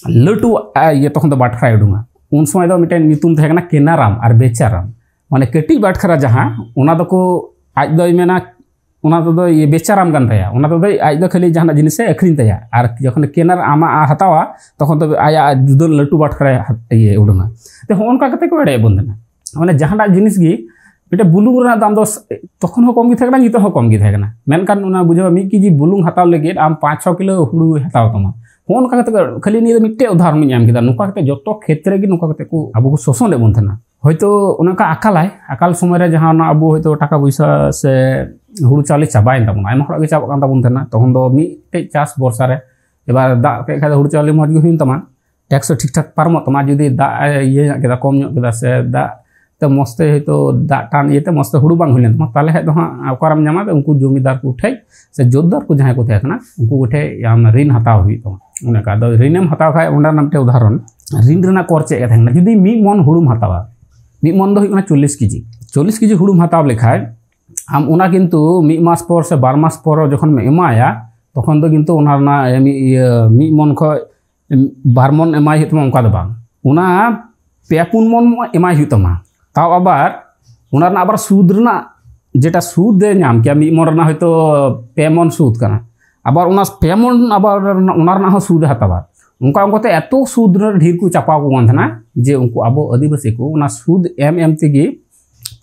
ᱞᱟᱹᱴᱩ ᱤᱭᱟᱹ ᱛᱚᱠᱷᱚᱱ ᱫᱚ ᱵᱟᱴᱠᱷᱟᱨᱟᱭ ᱩᱰᱩᱝᱟ᱾ ᱩᱱ ᱥᱚᱢᱚᱭ ᱫᱚ ᱢᱤᱫᱴᱮᱱ ᱧᱩᱛᱩᱢ ᱛᱟᱦᱮᱸ ᱠᱟᱱᱟ ᱠᱮᱱᱟᱨᱟᱢ ᱟᱨ ᱵᱮᱪᱟᱨᱟᱢ᱾ ᱢᱟᱱᱮ ᱠᱟᱹᱴᱤᱡ ᱵᱟᱴᱠᱷᱟᱨᱟ ᱡᱟᱦᱟᱸ, ᱚᱱᱟ ᱫᱚᱠᱚ, ᱟᱡ ᱫᱚᱭ ᱢᱮᱱᱟ, ᱚᱱᱟ ᱛᱮᱫᱚ ᱤᱭᱟᱹ ᱵᱮᱪᱟᱨᱟᱢ ᱠᱟᱱ ᱛᱟᱭᱟ, ᱚᱱᱟ ᱛᱮᱫᱚ ᱟᱡ ᱫᱚ ᱠᱷᱟᱹᱞᱤ ᱡᱟᱦᱟᱱᱟᱜ ᱡᱤᱱᱤᱥᱮ ᱟᱹᱠᱷᱨᱤᱧ ᱛᱟᱭᱟ᱾ ᱟᱨ ᱡᱚᱠᱷᱚᱱ ᱠᱮᱱᱟᱨ ᱟᱢᱟᱜ ᱦᱟᱛᱟᱣᱟ, ᱛᱚᱠᱷᱚᱱ ᱫᱚ ᱟᱭᱟᱜ ᱡᱩᱫᱟᱹ ᱞᱟᱹᱴᱩ ᱵᱟᱴᱠᱷᱟᱨᱟᱭ ᱤᱭᱟᱹ ᱩᱰᱩᱝᱟ᱾ ᱛᱚ ᱦᱚᱸᱜᱼᱚ ᱱᱚᱝᱠᱟ ᱠᱟᱛᱮ ᱠᱚ ᱮᱲᱮᱭᱮᱫ ᱵᱚᱱ ᱛᱟᱦᱮᱱᱟ᱾ ᱢᱟᱱᱮ ᱡᱟᱦᱟᱸᱴᱟᱜ ᱡᱤᱱᱤᱥ ᱜᱮ, ᱢᱤᱫᱴᱮᱱ ᱵᱩᱞᱩᱝ ᱨᱮᱱᱟᱜ ᱫᱟᱢ ᱫᱚ ᱛᱚᱠᱷᱚᱱ ᱦᱚᱸ ᱠᱚᱢ ᱜᱮ ᱛᱟᱦᱮᱸ ᱠᱟᱱᱟ, ᱱᱤᱛᱚᱜ ᱦᱚᱸ ᱠᱚᱢ ᱜᱮ ᱛᱟᱦᱮᱸ ᱠᱟᱱᱟ᱾ ᱢᱮᱱᱠᱷᱟᱱ ᱚᱱᱟ ᱵᱩᱡᱷᱟᱹᱣ, ᱢᱤᱫ ᱠᱮᱡᱤ ᱵᱩᱞᱩᱝ ᱦᱟᱛᱟᱣ ᱞᱟᱹᱜᱤᱫ ᱟᱢ ᱯᱟᱸᱪ ᱪᱷᱚ ᱠᱤᱞᱳ ᱦᱩᱲᱩ ᱦᱟᱛᱟᱣ ᱛᱟᱢᱟ᱾ ᱦᱚᱸᱜᱼᱚ ᱱᱚᱝᱠᱟ ᱠᱟᱛᱮ ᱠᱷᱟᱹᱞᱤ ᱱᱤᱭᱟᱹ ᱫᱚ ᱢᱤᱫᱴᱮᱡ ᱩᱫᱟᱦᱚᱨᱚᱱ ᱤᱧ ᱮᱢ ᱠᱮᱫᱟ᱾ ᱱᱚᱝᱠᱟ ᱠᱟᱛᱮ ᱡᱚᱛᱚ ᱠᱷᱮᱛᱨᱮ ᱜᱮ ᱱᱚᱝᱠᱟ ᱠᱟᱛᱮ ᱠᱚ ᱟᱵᱚ ᱠᱚ ᱥᱳᱥᱚᱱᱮᱫ ᱵᱚᱱ ᱛᱟᱦᱮᱱᱟ᱾ ᱦᱚᱭᱛᱳ ᱚᱱᱮ ᱚᱱᱠᱟ ᱟᱠᱟᱞᱟᱭ, ᱟᱠᱟᱞ ᱥᱚᱢᱚᱭ ᱨᱮ ᱡᱟᱦᱟᱸ ᱚᱱᱟ ᱟᱵᱚ ᱦᱚᱭᱛᱳ ᱴᱟᱠᱟ ᱯᱚᱭᱥᱟ ᱥᱮ ᱦᱩᱲᱩ ᱪᱟᱣᱞᱮ ᱪᱟᱵᱟᱭᱮᱱ ᱛᱟᱵᱚᱱᱟ, ᱟᱭᱢᱟ ᱦᱚᱲᱟᱜ ᱜᱮ ᱪᱟᱵᱟᱜ ᱠᱟᱱ ᱛᱟᱵᱚᱱ ᱛᱟᱦᱮᱱᱟ᱾ ᱛᱚᱠᱷᱚᱱ ᱫᱚ ᱢᱤᱫᱴᱮᱡ ᱪᱟᱥ ᱵᱷᱚᱨᱥᱟ ᱨᱮ, ᱮᱵᱟᱨ ᱫᱟᱜ ᱠᱮᱫ ᱠᱷᱟᱡ ᱫᱚ ᱦᱩᱲᱩ ᱪᱟᱣᱞᱮ ᱢᱚᱡᱽ ᱜᱮ ᱦᱩᱭᱮᱱ ᱛᱟᱢᱟ, ᱴᱮᱠᱥ ᱦᱚᱸ ᱴᱷᱤᱠ ᱴᱷᱟᱠ ᱯᱟᱨᱚᱢᱚᱜ ᱛᱟᱢᱟ᱾ ᱡᱩᱫᱤ ᱫᱟᱜ ᱮ ᱤᱭᱟᱹ ᱧᱚᱜ ᱠᱮᱫᱟ, ᱠᱚᱢ ᱧᱚᱜ ᱠᱮᱫᱟ, ᱥᱮ ᱫᱟᱜ ᱛᱮ ᱢᱚᱡᱽ ᱛᱮ ᱦᱚᱭᱛᱳ ᱫᱟᱜ ᱴᱟᱱ ᱤᱭᱟᱹᱛᱮ ᱢᱚᱡᱽ ᱛᱮ ᱦᱩᱲᱩ ᱵᱟᱝ ᱦᱩᱭ ᱞᱮᱱ ᱛᱟᱢᱟ, ᱛᱟᱦᱚᱞᱮ ᱠᱷᱟᱡ ᱫᱚ ᱦᱟᱸᱜ ᱚᱠᱟᱨᱮᱢ ᱧᱟᱢᱟ? ᱩᱱᱠᱩ ᱡᱚᱢᱤᱫᱟᱨ ᱠᱚ ᱴᱷᱮᱡ ᱥᱮ ᱡᱳᱛᱫᱟᱨ ᱠᱚ ᱡᱟᱦᱟᱸᱭ ᱠᱚ ᱛᱟᱦᱮᱸ ᱠᱟᱱᱟ, ᱩᱱᱠᱩ ᱠᱚ ᱴᱷᱮᱡ ᱟᱢ ᱨᱤᱱ ᱦᱟᱛᱟᱣ ᱦᱩᱭᱩᱜ ᱛᱟᱢᱟ᱾ ᱚᱱᱮ ᱚᱱᱠᱟ᱾ ᱟᱫᱚ ᱨᱤᱱᱮᱢ ᱦᱟᱛᱟᱣ ᱠᱷᱟᱡ, ᱚᱸᱰᱮ ᱨᱮᱱᱟᱜ ᱢᱤᱫᱴᱮᱱ ᱩᱫᱟᱦᱚᱨᱚᱱ, ᱨᱤᱱ ᱨᱮᱱᱟᱜ ᱠᱚᱨ ᱪᱮᱫ ᱞᱮᱠᱟ ᱛᱟᱦᱮᱸ ᱠᱟᱱᱟ? ᱡᱩᱫᱤ ᱢᱤᱫ ᱢᱚᱱ ᱦᱩᱲᱩᱢ ᱦᱟᱛᱟᱣᱟ, ᱢᱤᱫ ᱢᱚᱱ ᱫᱚ ᱦᱩᱭᱩᱜ ᱠᱟᱱᱟ ᱪᱚᱞᱞᱤᱥ ᱠᱮᱡᱤ᱾ ᱪᱚᱞᱞᱤᱥ ᱠᱮᱡᱤ ᱦᱩᱲᱩᱢ ᱦᱟᱛᱟᱣ ᱞᱮᱠᱷᱟᱡ, ᱟᱢ ᱚᱱᱟ ᱠᱤᱱᱛᱩ ᱢᱤᱫ ᱢᱟᱥ ᱯᱚᱨ ᱥᱮ ᱵᱟᱨ ᱢᱟᱥ ᱯᱚᱨ ᱡᱚᱠᱷᱚᱱ ᱮᱢᱟᱭᱟ, ᱛᱚᱠᱷᱚᱱ ᱫᱚ ᱠᱤᱱᱛᱩ ᱚᱱᱟ ᱨᱮᱱᱟᱜ ᱢᱤᱫ, ᱤᱭᱟᱹ, ᱢᱤᱫ ᱢᱚᱱ ᱠᱷᱚᱡ ᱵᱟᱨ ᱢᱚᱱ ᱮᱢᱟᱭ ᱦᱩᱭᱩᱜ ᱛᱟᱢᱟ, ᱚᱱᱠᱟ ᱫᱚ ᱵᱟᱝ᱾ ᱚᱱᱟ ᱯᱮ ᱯᱩᱱ ᱢᱚᱱ ᱮᱢᱟᱭ ᱦᱩᱭᱩᱜ ᱛᱟᱢᱟ᱾ ᱛᱟᱣ ᱟᱵᱟᱨ ᱚᱱᱟ ᱨᱮᱱᱟᱜ ᱟᱵᱟᱨ ᱥᱩᱫᱽ ᱨᱮᱱᱟᱜ ᱡᱮᱴᱟ ᱥᱩᱫᱽ ᱮ ᱧᱟᱢ ᱠᱮᱭᱟ, ᱢᱤᱫ ᱢᱚᱱ ᱨᱮᱱᱟᱜ ᱦᱚᱭᱛᱳ ᱯᱮ ᱢᱚᱱ ᱥᱩᱫᱽ ᱠᱟᱱᱟ, ᱟᱵᱟᱨ ᱚᱱᱟ ᱯᱮ ᱢᱚᱱ ᱟᱵᱟᱨ ᱚᱱᱟ ᱨᱮᱱᱟᱜ ᱦᱚᱸ ᱥᱩᱫᱽ ᱮ ᱦᱟᱛᱟᱣᱟ᱾ ᱚᱱᱠᱟ ᱚᱱᱠᱟᱛᱮ ᱮᱛᱚ ᱥᱩᱫᱽ ᱨᱮ ᱰᱷᱮᱨ ᱠᱚ ᱪᱟᱯᱟᱣ ᱠᱚ ᱠᱟᱱ ᱛᱟᱦᱮᱱᱟ ᱡᱮ ᱩᱱᱠᱩ ᱟᱵᱚ ᱟᱹᱫᱤᱵᱟᱹᱥᱤ ᱠᱚ ᱚᱱᱟ ᱥᱩᱫᱽ ᱮᱢ ᱮᱢ ᱛᱮᱜᱮ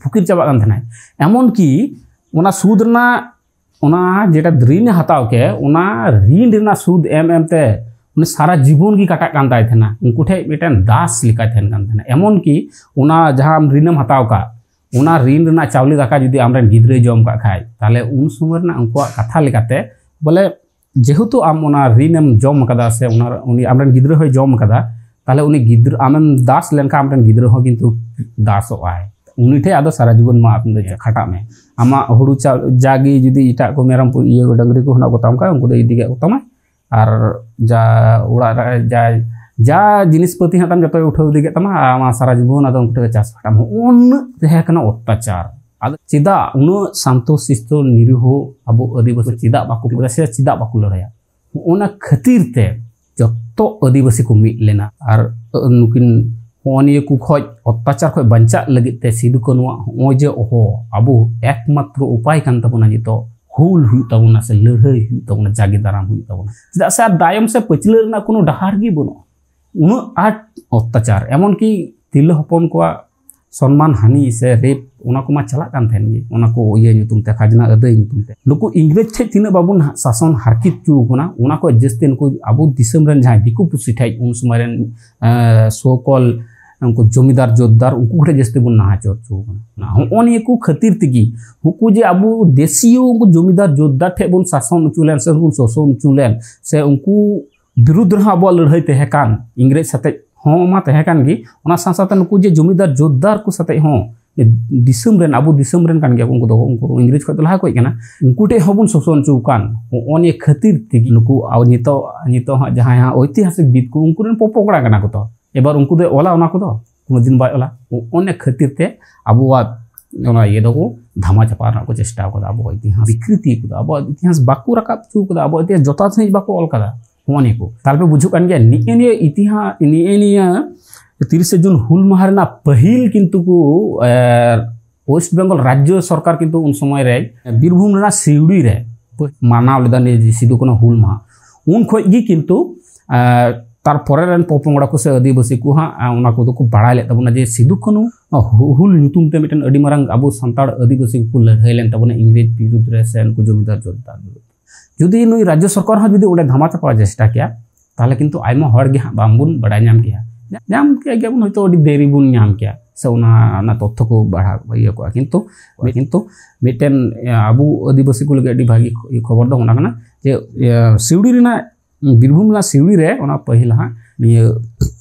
ᱯᱷᱩᱠᱤᱨ ᱪᱟᱵᱟᱜ ᱠᱟᱱ ᱛᱟᱦᱮᱱᱟᱭ᱾ ᱮᱢᱚᱱ ᱠᱤ ᱚᱱᱟ ᱥᱩᱫᱽ ᱨᱮᱱᱟᱜ, ᱚᱱᱟ ᱡᱮᱴᱟ ᱨᱤᱱ ᱮ ᱦᱟᱛᱟᱣ ᱠᱮᱫ, ᱚᱱᱟ ᱨᱤᱱ ᱨᱮᱱᱟᱜ ᱥᱩᱫᱽ ᱮᱢ ᱮᱢ ᱛᱮ ᱩᱱᱤ ᱥᱟᱨᱟ ᱡᱤᱵᱚᱱ ᱜᱮ ᱠᱟᱴᱟᱜ ᱠᱟᱱ ᱛᱟᱭ ᱛᱟᱦᱮᱱᱟ᱾ ᱩᱱᱠᱩ ᱴᱷᱮᱡ ᱢᱤᱫᱴᱮᱱ ᱫᱟᱥ ᱞᱮᱠᱟᱭ ᱛᱟᱦᱮᱱ ᱠᱟᱱ ᱛᱟᱦᱮᱱᱟ᱾ ᱮᱢᱚᱱ ᱠᱤ ᱚᱱᱟ ᱡᱟᱦᱟᱸ ᱟᱢ ᱨᱤᱱᱮᱢ ᱦᱟᱛᱟᱣ ᱠᱟᱜ, ᱚᱱᱟ ᱨᱤᱱ ᱨᱮᱱᱟᱜ ᱪᱟᱣᱞᱮ ᱫᱟᱠᱟ ᱡᱩᱫᱤ ᱟᱢᱨᱮᱱ ᱜᱤᱫᱽᱨᱟᱹᱭ ᱡᱚᱢ ᱠᱟᱜ ᱠᱷᱟᱡ, ᱛᱟᱦᱞᱮ ᱩᱱ ᱥᱚᱢᱚᱭ ᱨᱮᱱᱟᱜ ᱩᱱᱠᱩᱣᱟᱜ ᱠᱟᱛᱷᱟ ᱞᱮᱠᱟᱛᱮ, ᱵᱚᱞᱮ, ᱡᱮᱦᱮᱛᱩ ᱟᱢ ᱚᱱᱟ ᱨᱤᱱᱮᱢ ᱡᱚᱢ ᱠᱟᱫᱟ ᱥᱮ ᱚᱱᱟ ᱩᱱᱤ ᱟᱢᱨᱮᱱ ᱜᱤᱫᱽᱨᱟᱹ ᱦᱚᱸᱭ ᱡᱚᱢ ᱠᱟᱫᱟ, ᱛᱟᱦᱞᱮ ᱩᱱᱤ ᱜᱤᱫᱽᱨᱟᱹ, ᱟᱢᱮᱢ ᱫᱟᱥ ᱞᱮᱱᱠᱷᱟᱱ ᱟᱢᱨᱮᱱ ᱜᱤᱫᱽᱨᱟᱹ ᱦᱚᱸ ᱠᱤᱱᱛᱩ ᱫᱟᱥᱚᱜ ᱟᱭ᱾ ᱩᱱᱤ ᱴᱷᱮᱡ ᱟᱫᱚ ᱥᱟᱨᱟ ᱡᱤᱵᱚᱱ ᱢᱟ ᱟᱢ ᱫᱚ ᱠᱷᱟᱴᱟᱜ ᱢᱮ᱾ ᱟᱢᱟᱜ ᱦᱩᱲᱩ ᱪᱟ-, ᱡᱟᱜᱮ ᱡᱩᱫᱤ ᱮᱴᱟᱜ ᱠᱚ ᱢᱮᱨᱚᱢ ᱠᱚ, ᱤᱭᱟᱹ, ᱰᱟᱹᱝᱨᱤ ᱠᱚ ᱦᱮᱱᱟᱜ ᱠᱚᱛᱟᱢ ᱠᱷᱟᱡ, ᱩᱱᱠᱩ ᱫᱚ ᱤᱫᱤ ᱠᱮᱫ ᱠᱚᱛᱟᱢᱟᱭ᱾ ᱟᱨ ᱡᱟ ᱚᱲᱟᱜ ᱨᱮ ᱡᱟ ᱡᱟ ᱡᱤᱱᱤᱥ ᱯᱟᱹᱛᱤ ᱦᱟᱸᱜ ᱛᱟᱢ ᱡᱚᱛᱚᱭ ᱩᱴᱷᱟᱹᱣ ᱤᱫᱤ ᱠᱮᱫ ᱛᱟᱢᱟ, ᱟᱨ ᱟᱢᱟᱜ ᱥᱟᱨᱟ ᱡᱤᱵᱚᱱ ᱟᱫᱚ ᱩᱱᱠᱩ ᱴᱷᱮᱱ ᱜᱮ ᱪᱟᱥ ᱠᱟᱴᱟᱢ᱾ ᱦᱚᱸᱜᱼᱚ ᱱᱩᱱᱟᱹᱜ ᱛᱟᱦᱮᱸ ᱠᱟᱱᱟ ᱚᱛᱛᱟᱪᱟᱨ᱾ ᱟᱫᱚ ᱪᱮᱫᱟᱜ ᱩᱱᱟᱹᱜ ᱥᱟᱱᱛᱚ ᱥᱤᱥᱴᱚ ᱱᱤᱨᱤᱦᱚ ᱟᱵᱚ ᱟᱹᱫᱤᱵᱟᱹᱥᱤ ᱪᱮᱫᱟᱜ ᱵᱟᱠᱚ ᱵᱚᱫᱟ ᱥᱮ ᱪᱮᱫᱟᱜ ᱵᱟᱠᱚ ᱞᱟᱹᱲᱦᱟᱹᱭᱟ? ᱚᱱᱟ ᱠᱷᱟᱹᱛᱤᱨ ᱛᱮ ᱡᱚᱛᱚ ᱟᱹᱫᱤᱵᱟᱹᱥᱤ ᱠᱚ ᱢᱤᱫ ᱞᱮᱱᱟ᱾ ᱟᱨ ᱱᱩᱠᱤᱱ ᱦᱚᱸᱜᱼᱚ ᱱᱤᱭᱟᱹ ᱠᱚ ᱠᱷᱚᱡ, ᱚᱛᱛᱟᱪᱟᱨ ᱠᱷᱚᱡ ᱵᱟᱧᱪᱟᱜ ᱞᱟᱹᱜᱤᱫ ᱛᱮ ᱥᱤᱫᱩ ᱠᱟᱹᱱᱩᱣᱟᱜ ᱦᱚᱸᱜᱼᱚᱭ ᱡᱮ ᱦᱚᱦᱚ, ᱟᱵᱚ ᱮᱠᱢᱟᱛᱨᱚ ᱩᱯᱟᱭ ᱠᱟᱱ ᱛᱟᱵᱚᱱᱟ ᱱᱤᱛᱚᱜ ᱦᱩᱞ ᱦᱩᱭᱩᱜ ᱛᱟᱵᱚᱱᱟ ᱥᱮ ᱞᱟᱹᱲᱦᱟᱹᱭ ᱦᱩᱭᱩᱜ ᱛᱟᱵᱚᱱᱟ, ᱡᱟᱜᱮ ᱫᱟᱨᱟᱢ ᱦᱩᱭᱩᱜ ᱛᱟᱵᱚᱱᱟ᱾ ᱪᱮᱫᱟᱜ ᱥᱮ ᱟᱨ ᱫᱟᱭᱚᱢ ᱥᱮ ᱯᱟᱹᱪᱷᱞᱟᱹ ᱨᱮᱱᱟᱜ ᱠᱳᱱᱳ ᱰᱟᱦᱟᱨ ᱜᱮ ᱵᱟᱹᱱᱩᱜᱼᱟ᱾ ᱩᱱᱟᱹᱜ ᱟᱸᱴ ᱚᱛᱛᱟᱪᱟᱨ, ᱮᱢᱚᱱ ᱠᱤ ᱛᱤᱨᱞᱟᱹ ᱦᱚᱯᱚᱱ ᱠᱚᱣᱟᱜ ᱥᱚᱱᱢᱟᱱ ᱦᱟᱹᱱᱤ ᱥᱮ ᱨᱮᱯ, ᱚᱱᱟ ᱠᱚᱢᱟ ᱪᱟᱞᱟᱜ ᱠᱟᱱ ᱛᱟᱦᱮᱱ ᱜᱮ, ᱚᱱᱟ ᱠᱚ ᱤᱭᱟᱹ ᱧᱩᱛᱩᱢ ᱛᱮ, ᱠᱷᱟᱡᱽᱱᱟ ᱟᱹᱫᱟᱹᱭ ᱧᱩᱛᱩᱢ ᱛᱮ᱾ ᱱᱩᱠᱩ ᱤᱝᱨᱮᱡᱽ ᱴᱷᱮᱡ ᱛᱤᱱᱟᱹᱜ ᱵᱟᱵᱚᱱ ᱥᱟᱥᱚᱱ ᱦᱟᱨᱠᱮᱛ ᱦᱚᱪᱚ ᱟᱠᱟᱱᱟ, ᱚᱱᱟ ᱠᱷᱚᱡ ᱡᱟᱹᱥᱛᱤ ᱱᱩᱠᱩ ᱟᱵᱚ ᱫᱤᱥᱚᱢ ᱨᱮᱱ ᱡᱟᱦᱟᱸᱭ ᱫᱤᱠᱩ ᱯᱩᱥᱤ ᱴᱷᱮᱡ ᱩᱱ ᱥᱚᱢᱚᱭ ᱨᱮᱱ, ᱮᱸ, so called ᱩᱱᱠᱩ ᱡᱚᱢᱤᱫᱟᱨ ᱡᱳᱛᱫᱟᱨ, ᱩᱱᱠᱩ ᱠᱚᱴᱷᱮᱡ ᱡᱟᱹᱥᱛᱤ ᱵᱚᱱ ᱱᱟᱦᱟᱪᱟᱨ ᱦᱚᱪᱚ ᱟᱠᱟᱱᱟ᱾ ᱦᱚᱸᱜᱼᱚ ᱱᱤᱭᱟᱹ ᱠᱚ ᱠᱷᱟᱹᱛᱤᱨ ᱛᱮᱜᱮ ᱩᱱᱠᱩ ᱡᱮ ᱟᱵᱚ ᱫᱮᱥᱤᱭᱚ ᱩᱱᱠᱩ ᱡᱚᱢᱤᱫᱟᱨ ᱡᱳᱛᱫᱟᱨ ᱴᱷᱮᱡ ᱵᱚᱱ ᱥᱟᱥᱚᱱ ᱦᱚᱪᱚ ᱞᱮᱱ ᱥᱮ ᱵᱚᱱ ᱥᱳᱥᱚᱱ ᱦᱚᱪᱚ ᱞᱮᱱ ᱥᱮ ᱩᱱᱠᱩ ᱵᱤᱨᱩᱫᱽ ᱨᱮᱦᱚᱸ ᱟᱵᱚᱣᱟᱜ ᱞᱟᱹᱲᱦᱟᱹᱭ ᱛᱟᱦᱮᱸ ᱠᱟᱱ, ᱤᱝᱨᱮᱡᱽ ᱥᱟᱛᱮᱡ ᱦᱚᱸ ᱢᱟ ᱛᱟᱦᱮᱸ ᱠᱟᱱ ᱜᱮ, ᱚᱱᱟ ᱥᱟᱶ ᱥᱟᱶᱛᱮ ᱱᱩᱠᱩ ᱡᱮ ᱡᱚᱢᱤᱫᱟᱨ ᱡᱳᱛᱫᱟᱨ ᱠᱚ ᱥᱟᱛᱮᱡ ᱦᱚᱸ, ᱫᱤᱥᱚᱢ ᱨᱮᱱ, ᱟᱵᱚ ᱫᱤᱥᱚᱢ ᱨᱮᱱ ᱠᱟᱱ ᱜᱮᱭᱟ ᱠᱚ, ᱩᱱᱠᱩ ᱫᱚ, ᱩᱱᱠᱩ ᱤᱝᱨᱮᱡᱽ ᱠᱷᱚᱡ ᱫᱚ ᱞᱟᱦᱟ ᱠᱷᱚᱡ ᱠᱟᱱᱟ, ᱩᱱᱠᱩ ᱴᱷᱮᱡ ᱦᱚᱸᱵᱚᱱ ᱥᱳᱥᱚᱱ ᱦᱚᱪᱚ ᱟᱠᱟᱱ᱾ ᱦᱚᱸᱜᱼᱚ ᱱᱤᱭᱟᱹ ᱠᱷᱟᱹᱛᱤᱨ ᱛᱮᱜᱮ ᱱᱩᱠᱩ ᱟᱵᱚ ᱱᱤᱛᱚᱜ, ᱱᱤᱛᱚᱜ ᱦᱟᱸᱜ ᱡᱟᱦᱟᱸᱭ ᱦᱟᱸᱜ ᱳᱭᱛᱤᱦᱟᱥᱤᱠ ᱵᱤᱫ ᱠᱚ, ᱩᱱᱠᱩ ᱨᱮᱱ ᱯᱚᱯᱚᱜᱽᱲᱟ ᱠᱟᱱᱟ ᱠᱚ ᱛᱚ᱾ ᱮᱵᱟᱨ ᱩᱱᱠᱩ ᱫᱚ ᱚᱞᱟ ᱚᱱᱟ ᱠᱚᱫᱚ? ᱠᱳᱱᱳ ᱫᱤᱱ ᱵᱟᱭ ᱚᱞᱟ᱾ ᱦᱚᱸᱜᱼᱚ ᱱᱤᱭᱟᱹ ᱠᱷᱟᱹᱛᱤᱨ ᱛᱮ ᱟᱵᱚᱣᱟᱜ ᱚᱱᱟ ᱤᱭᱟᱹ ᱫᱚᱠᱚ ᱫᱷᱟᱢᱟ ᱪᱟᱯᱟ ᱨᱮᱱᱟᱜ ᱠᱚ ᱪᱮᱥᱴᱟ ᱟᱠᱟᱫᱟ᱾ ᱟᱵᱚᱣᱟᱜ ᱤᱛᱤᱦᱟᱥ ᱵᱤᱠᱨᱤᱛᱤ ᱠᱟᱫᱟ, ᱟᱵᱚᱣᱟᱜ ᱤᱛᱤᱦᱟᱥ ᱵᱟᱠᱚ ᱨᱟᱠᱟᱵ ᱦᱚᱪᱚ ᱠᱟᱫᱟ, ᱟᱵᱚᱣᱟᱜ ᱤᱛᱤᱦᱟᱥ ᱡᱚᱛᱷᱟᱛ ᱥᱟᱺᱦᱤᱡ ᱵᱟᱠᱚ ᱚᱞ ᱠᱟᱫᱟ᱾ ᱦᱚᱸᱜᱼᱚ ᱱᱤᱭᱟᱹ ᱠᱚ᱾ ᱛᱟᱦᱞᱮ ᱯᱮ ᱵᱩᱡᱷᱟᱹᱜ ᱠᱟᱱ ᱜᱮᱭᱟ, ᱱᱤᱭᱟᱹ ᱱᱤᱭᱟᱹ ᱤᱛᱤᱦᱟᱥ, ᱱᱤᱭᱟᱹ ᱱᱤᱭᱟᱹ ᱛᱤᱨᱤᱥᱮ ᱡᱩᱱ ᱦᱩᱞ ᱢᱟᱦᱟ ᱨᱮᱱᱟᱜ ᱯᱟᱹᱦᱤᱞ ᱠᱤᱱᱛᱩ ᱠᱚ, ᱮ, ᱳᱭᱮᱥᱴ ᱵᱮᱝᱜᱚᱞ ᱨᱟᱡᱽᱡᱚ ᱥᱚᱨᱠᱟᱨ ᱠᱤᱱᱛᱩ ᱩᱱ ᱥᱚᱢᱚᱭ ᱨᱮ ᱵᱤᱨᱵᱷᱩᱢ ᱨᱮᱱᱟᱜ ᱥᱤᱣᱲᱤ ᱨᱮ ᱢᱟᱱᱟᱣ ᱞᱮᱫᱟ ᱱᱤᱭᱟᱹ ᱥᱤᱫᱩ ᱠᱟᱹᱱᱦᱩ ᱦᱩᱞ ᱢᱟᱦᱟ᱾ ᱩᱱ ᱠᱷᱚᱡ ᱜᱮ ᱠᱤᱱᱛᱩ, ᱮ, ᱛᱟᱨᱯᱚᱨᱮ ᱨᱮᱱ ᱯᱚᱯᱚᱝᱲᱟ ᱠᱚ ᱥᱮ ᱟᱹᱫᱤᱵᱟᱹᱥᱤ ᱠᱚ ᱦᱟᱸᱜ, ᱮ, ᱚᱱᱟ ᱠᱚᱫᱚ ᱠᱚ ᱵᱟᱲᱟᱭ ᱞᱮᱫ ᱛᱟᱵᱚᱱᱟ ᱡᱮ ᱥᱤᱫᱩ ᱠᱟᱹᱱᱦᱩ ᱦᱩ-, ᱦᱩᱞ ᱧᱩᱛᱩᱢ ᱛᱮ ᱢᱤᱫᱴᱮᱱ ᱟᱹᱰᱤ ᱢᱟᱨᱟᱝ ᱟᱵᱚ ᱥᱟᱱᱛᱟᱲ ᱟᱹᱫᱤᱵᱟᱹᱥᱤ ᱠᱚᱠᱚ ᱞᱟᱹᱲᱦᱟᱹᱭ ᱞᱮᱱ ᱛᱟᱵᱚᱱᱟ ᱤᱝᱨᱮᱡᱽ ᱵᱤᱨᱩᱫᱽ ᱨᱮ ᱥᱮ ᱩᱱᱠᱩ ᱡᱚᱢᱤᱫᱟᱨ ᱡᱳᱛᱫᱟᱨ ᱵᱤᱨᱩᱫᱽ᱾ ᱡᱩᱫᱤ ᱱᱩᱭ ᱨᱟᱡᱽᱡᱚ ᱥᱚᱨᱠᱟᱨ ᱦᱚᱸ ᱡᱩᱫᱤ ᱚᱸᱰᱮ ᱫᱷᱟᱢᱟ ᱪᱟᱯᱟ ᱪᱮᱥᱴᱟ ᱠᱮᱭᱟ, ᱛᱟᱦᱞᱮ ᱠᱤᱱᱛᱩ ᱟᱭᱢᱟ ᱦᱚᱲ ᱜᱮ ᱦᱟᱸᱜ ᱵᱟᱝᱵᱚᱱ ᱵᱟᱲᱟᱭ ᱧᱟᱢ ᱠᱮᱭᱟ᱾ ᱧᱟᱢ ᱠᱮᱭᱟ ᱜᱮᱭᱟᱵᱚᱱ ᱦᱚᱭᱛᱳ ᱟᱹᱰᱤ ᱫᱮᱨᱤ ᱵᱚᱱ ᱧᱟᱢ ᱠᱮᱭᱟ, ᱥᱮ ᱚᱱᱟ, ᱚᱱᱟ ᱛᱚᱛᱛᱷᱚ ᱠᱚ ᱵᱟᱲᱦᱟᱣ ᱤᱭᱟᱹ ᱠᱚᱜᱼᱟ᱾ ᱠᱤᱱᱛᱩ, ᱠᱤᱱᱛᱩ ᱢᱤᱫᱴᱮᱱ, ᱮ, ᱟᱵᱚ ᱟᱹᱫᱤᱵᱟᱹᱥᱤ ᱠᱚ ᱞᱟᱹᱜᱤᱫ ᱟᱹᱰᱤ ᱵᱷᱟᱹᱜᱤ ᱠᱷᱚ-, ᱠᱷᱚᱵᱚᱨ ᱫᱚ ᱚᱱᱟ ᱠᱟᱱᱟ ᱡᱮ, ᱮ, ᱥᱤᱣᱲᱤ ᱨᱮᱱᱟᱜ, ᱵᱤᱨᱵᱷᱩᱢ ᱨᱮᱱᱟᱜ ᱥᱤᱣᱲᱤ ᱨᱮ ᱚᱱᱟ ᱯᱟᱹᱦᱤᱞ ᱦᱟᱸᱜ ᱱᱤᱭᱟᱹ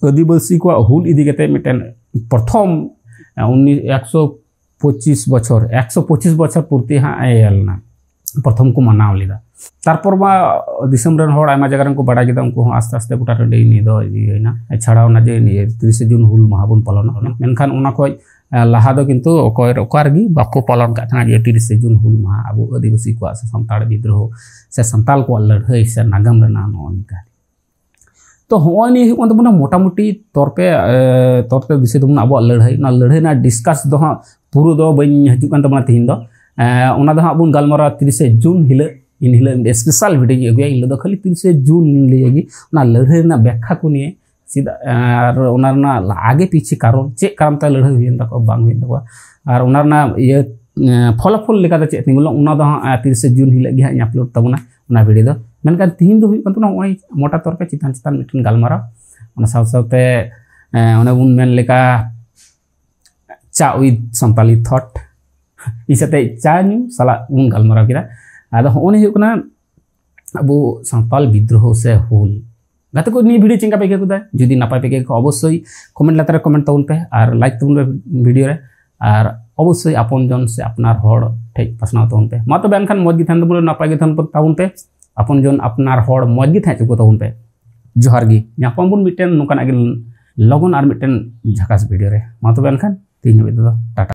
ᱟᱹᱫᱤᱵᱟᱹᱥᱤ ᱠᱚᱣᱟᱜ ᱦᱩᱞ ᱤᱫᱤ ᱠᱟᱛᱮ ᱢᱤᱫᱴᱮᱱ ᱯᱨᱚᱛᱷᱚᱢ, ᱮ, ᱩᱱᱤ ᱮᱠᱥᱚ ᱯᱚᱸᱪᱤᱥ ᱵᱚᱪᱷᱚᱨ, ᱮᱠᱥᱚ ᱯᱚᱸᱪᱤᱥ ᱵᱚᱪᱷᱚᱨ ᱯᱩᱨᱛᱤ ᱦᱟᱸᱜ ᱮ ᱤᱭᱟᱹ ᱞᱮᱱᱟ, ᱯᱨᱚᱛᱷᱚᱢ ᱠᱚ ᱢᱟᱱᱟᱣ ᱞᱮᱫᱟ᱾ ᱛᱟᱨᱯᱚᱨ ᱢᱟ ᱫᱤᱥᱚᱢ ᱨᱮᱱ ᱦᱚᱲ ᱟᱭᱢᱟ ᱡᱟᱭᱜᱟ ᱨᱮᱱ ᱠᱚ ᱵᱟᱲᱟᱭ ᱠᱮᱫᱟ, ᱩᱱᱠᱩ ᱦᱚᱸ ᱟᱥᱛᱮ ᱟᱥᱛᱮ ᱜᱚᱴᱟ ᱴᱟᱺᱰᱤ ᱱᱤᱭᱟᱹ ᱫᱚ ᱤᱭᱟᱹᱭᱮᱱᱟ, ᱪᱷᱟᱲᱟᱣᱱᱟ ᱡᱮ ᱱᱤᱭᱟᱹ ᱛᱤᱨᱤᱥᱮ ᱡᱩᱱ ᱦᱩᱞ ᱢᱟᱦᱟ ᱵᱚᱱ ᱯᱟᱞᱚᱱᱟ᱾ ᱢᱮᱱᱠᱷᱟᱱ ᱚᱱᱟ ᱠᱷᱚᱡ ᱞᱟᱦᱟ ᱫᱚ ᱠᱤᱱᱛᱩ ᱚᱠᱚᱭ ᱚᱠᱟ ᱨᱮᱜᱮ ᱵᱟᱠᱚ ᱯᱟᱞᱚᱱ ᱠᱟᱜ ᱛᱟᱦᱮᱱᱟ ᱡᱮ ᱛᱤᱨᱤᱥᱮ ᱡᱩᱱ ᱦᱩᱞ ᱢᱟᱦᱟ ᱟᱵᱚ ᱟᱹᱫᱤᱵᱟᱹᱥᱤ ᱠᱚᱣᱟᱜ ᱥᱮ ᱥᱟᱱᱛᱟᱲ ᱵᱤᱫᱽᱨᱳᱦᱚ ᱥᱮ ᱥᱟᱱᱛᱟᱲ ᱠᱚᱣᱟᱜ ᱞᱟᱹᱲᱦᱟᱹᱭ ᱥᱮ ᱱᱟᱜᱟᱢ ᱨᱮᱱᱟᱜ ᱱᱚᱜᱼᱚ ᱱᱤᱝᱠᱟ᱾ ᱛᱚ ᱦᱚᱸᱜᱼᱚᱭ ᱱᱤᱭᱟᱹ ᱦᱩᱭᱩᱜ ᱠᱟᱱ ᱛᱟᱵᱚᱱᱟ ᱢᱚᱴᱟᱢᱩᱴᱤ ᱛᱚᱨᱯᱮ ᱛᱚᱨᱯᱮ ᱵᱤᱥᱚᱭ ᱛᱟᱵᱚᱱᱟ ᱟᱵᱚᱣᱟᱜ ᱞᱟᱹᱲᱦᱟᱹᱭ᱾ ᱚᱱᱟ ᱞᱟᱹᱲᱦᱟᱹᱭ ᱨᱮᱱᱟᱜ ᱰᱤᱥᱠᱟᱥ ᱫᱚ ᱦᱟᱸᱜ ᱯᱩᱨᱟᱹ ᱫᱚ ᱵᱟᱹᱧ ᱦᱤᱡᱩᱜ ᱠᱟᱱ ᱛᱟᱵᱚᱱᱟ ᱛᱤᱦᱤᱧ ᱫᱚ᱾ ᱚᱱᱟ ᱫᱚ ᱦᱟᱸᱜ ᱵᱚᱱ ᱜᱟᱞᱢᱟᱨᱟᱣᱟ ᱛᱤᱨᱤᱥᱮ ᱡᱩᱱ ᱦᱤᱞᱳᱜ᱾ ᱤᱱ ᱦᱤᱞᱳᱜ ᱢᱤᱫᱴᱮᱱ ᱥᱯᱮᱥᱟᱞ ᱵᱷᱤᱰᱤᱭᱳᱧ ᱟᱹᱜᱩᱭᱟ᱾ ᱤᱱ ᱦᱤᱞᱳᱜ ᱫᱚ ᱠᱷᱟᱹᱞᱤ ᱛᱤᱨᱤᱥᱮ ᱡᱩᱱ ᱞᱟᱹᱭ ᱞᱟᱹᱜᱤᱫ ᱚᱱᱟ ᱞᱟᱹᱲᱦᱟᱹᱭ ᱨᱮᱱᱟᱜ ᱵᱮᱠᱠᱷᱟ ᱠᱚ ᱱᱤᱭᱮ, ᱪᱮᱫᱟᱜ ᱟᱨ ᱚᱱᱟ ᱨᱮᱱᱟᱜ ᱟᱜᱮ ᱯᱤᱪᱷᱮ ᱠᱟᱨᱚᱱ, ᱪᱮᱫ ᱠᱟᱨᱚᱱ ᱛᱮ ᱞᱟᱹᱲᱦᱟᱹᱭ ᱦᱩᱭᱮᱱ ᱛᱟᱠᱚᱣᱟ, ᱵᱟᱝ ᱦᱩᱭᱮᱱ ᱛᱟᱠᱚᱣᱟ, ᱟᱨ ᱚᱱᱟ ᱨᱮᱱᱟᱜ ᱤᱭᱟᱹ ᱯᱷᱚᱞᱟᱯᱷᱚᱞ ᱞᱮᱠᱟᱛᱮ ᱪᱮᱫ ᱛᱤᱸᱜᱩ ᱞᱮᱱᱟ, ᱚᱱᱟ ᱫᱚ ᱦᱟᱸᱜ ᱛᱤᱨᱤᱥᱮ ᱡᱩᱱ ᱦᱤᱞᱳᱜ ᱜᱮ ᱦᱟᱸᱜ ᱤᱧ ᱟᱯᱞᱳᱰ ᱛᱟᱵᱚᱱᱟ ᱚᱱᱟ ᱵᱷᱤᱰᱤᱭᱳ ᱫᱚ᱾ ᱢᱮᱱᱠᱷᱟᱱ ᱛᱤᱦᱤᱧ ᱫᱚ ᱦᱩᱭᱩᱜ ᱠᱟᱱ ᱛᱟᱵᱚᱱᱟ ᱱᱚᱜᱼᱚᱭ ᱢᱚᱴᱟ ᱛᱚᱨ ᱯᱮ ᱪᱮᱛᱟᱱ ᱪᱮᱛᱟᱱ ᱢᱤᱫᱴᱮᱱ ᱜᱟᱞᱢᱟᱨᱟᱣ᱾ ᱚᱱᱟ ᱥᱟᱶ ᱥᱟᱶᱛᱮ ᱚᱱᱮ ᱵᱚᱱ ᱢᱮᱱ ᱞᱮᱠᱟ ᱪᱟ with Santali thought, ᱤᱧ ᱥᱟᱛᱮ ᱪᱟ ᱧᱩ ᱥᱟᱞᱟᱜ ᱵᱚᱱ ᱜᱟᱞᱢᱟᱨᱟᱣ ᱠᱮᱫᱟ᱾ ᱟᱫᱚ ᱦᱚᱸᱜᱼᱚ ᱱᱤᱭᱟᱹ ᱦᱩᱭᱩᱜ ᱠᱟᱱᱟ ᱟᱵᱚ ᱥᱟᱱᱛᱟᱞ ᱵᱤᱫᱽᱨᱳᱦᱚ ᱥᱮ ᱦᱩᱞ᱾ ᱜᱟᱛᱮ ᱠᱚ, ᱱᱤᱭᱟᱹ ᱵᱷᱤᱰᱤᱭᱳ ᱪᱮᱫ ᱞᱮᱠᱟ ᱯᱮ ᱟᱹᱭᱠᱟᱹᱣ ᱠᱮᱫᱟ? ᱡᱩᱫᱤ ᱱᱟᱯᱟᱭ ᱯᱮ ᱟᱹᱭᱠᱟᱹᱣ ᱠᱷᱟᱱ ᱚᱵᱚᱥᱥᱳᱭ ᱠᱚᱢᱮᱱᱴ ᱞᱟᱛᱟᱨ ᱨᱮ ᱠᱚᱢᱮᱱᱴ ᱛᱟᱵᱚᱱ ᱯᱮ ᱟᱨ ᱞᱟᱭᱤᱠ ᱛᱟᱵᱚᱱ ᱯᱮ ᱵᱷᱤᱰᱤᱭᱳ ᱨᱮ, ᱟᱨ ᱚᱵᱚᱥᱥᱳᱭ ᱟᱯᱚᱱ ᱡᱚᱱ ᱥᱮ ᱟᱯᱱᱟᱨ ᱦᱚᱲ ᱴᱷᱮᱡ ᱯᱟᱥᱱᱟᱣ ᱛᱟᱵᱚᱱ ᱯᱮ᱾ ᱢᱟ ᱛᱚᱵᱮ ᱮᱱᱠᱷᱟᱱ ᱢᱚᱡᱽ ᱜᱮ ᱛᱟᱦᱮᱱ ᱛᱟᱵᱚᱱ ᱯᱮ, ᱱᱟᱯᱟᱭ ᱜᱮ ᱛᱟᱦᱮᱱ ᱛᱟᱵᱚᱱ ᱯᱮ, ᱟᱯᱚᱱ ᱡᱚᱱ ᱟᱯᱱᱟᱨ ᱦᱚᱲ ᱢᱚᱡᱽ ᱜᱮ ᱛᱟᱦᱮᱸ ᱦᱚᱪᱚ ᱠᱚ ᱛᱟᱵᱚᱱ ᱯᱮ᱾ ᱡᱚᱦᱟᱨ ᱜᱮ, ᱧᱟᱯᱟᱢ ᱵᱚᱱ ᱢᱤᱫᱴᱮᱱ ᱱᱚᱝᱠᱟᱱᱟᱜ ᱜᱮ ᱞᱚᱜᱚᱱ ᱟᱨ ᱢᱤᱫᱴᱮᱱ ᱡᱷᱟᱠᱟᱥ ᱵᱷᱤᱰᱤᱭᱳ ᱨᱮ᱾ ᱢᱟ ᱛᱚᱵᱮ ᱮᱱᱠᱷᱟᱱ ᱛᱮᱦᱮᱧ ᱦᱟᱹᱵᱤᱡ ᱛᱮᱫᱚ ᱴᱟᱴᱟ᱾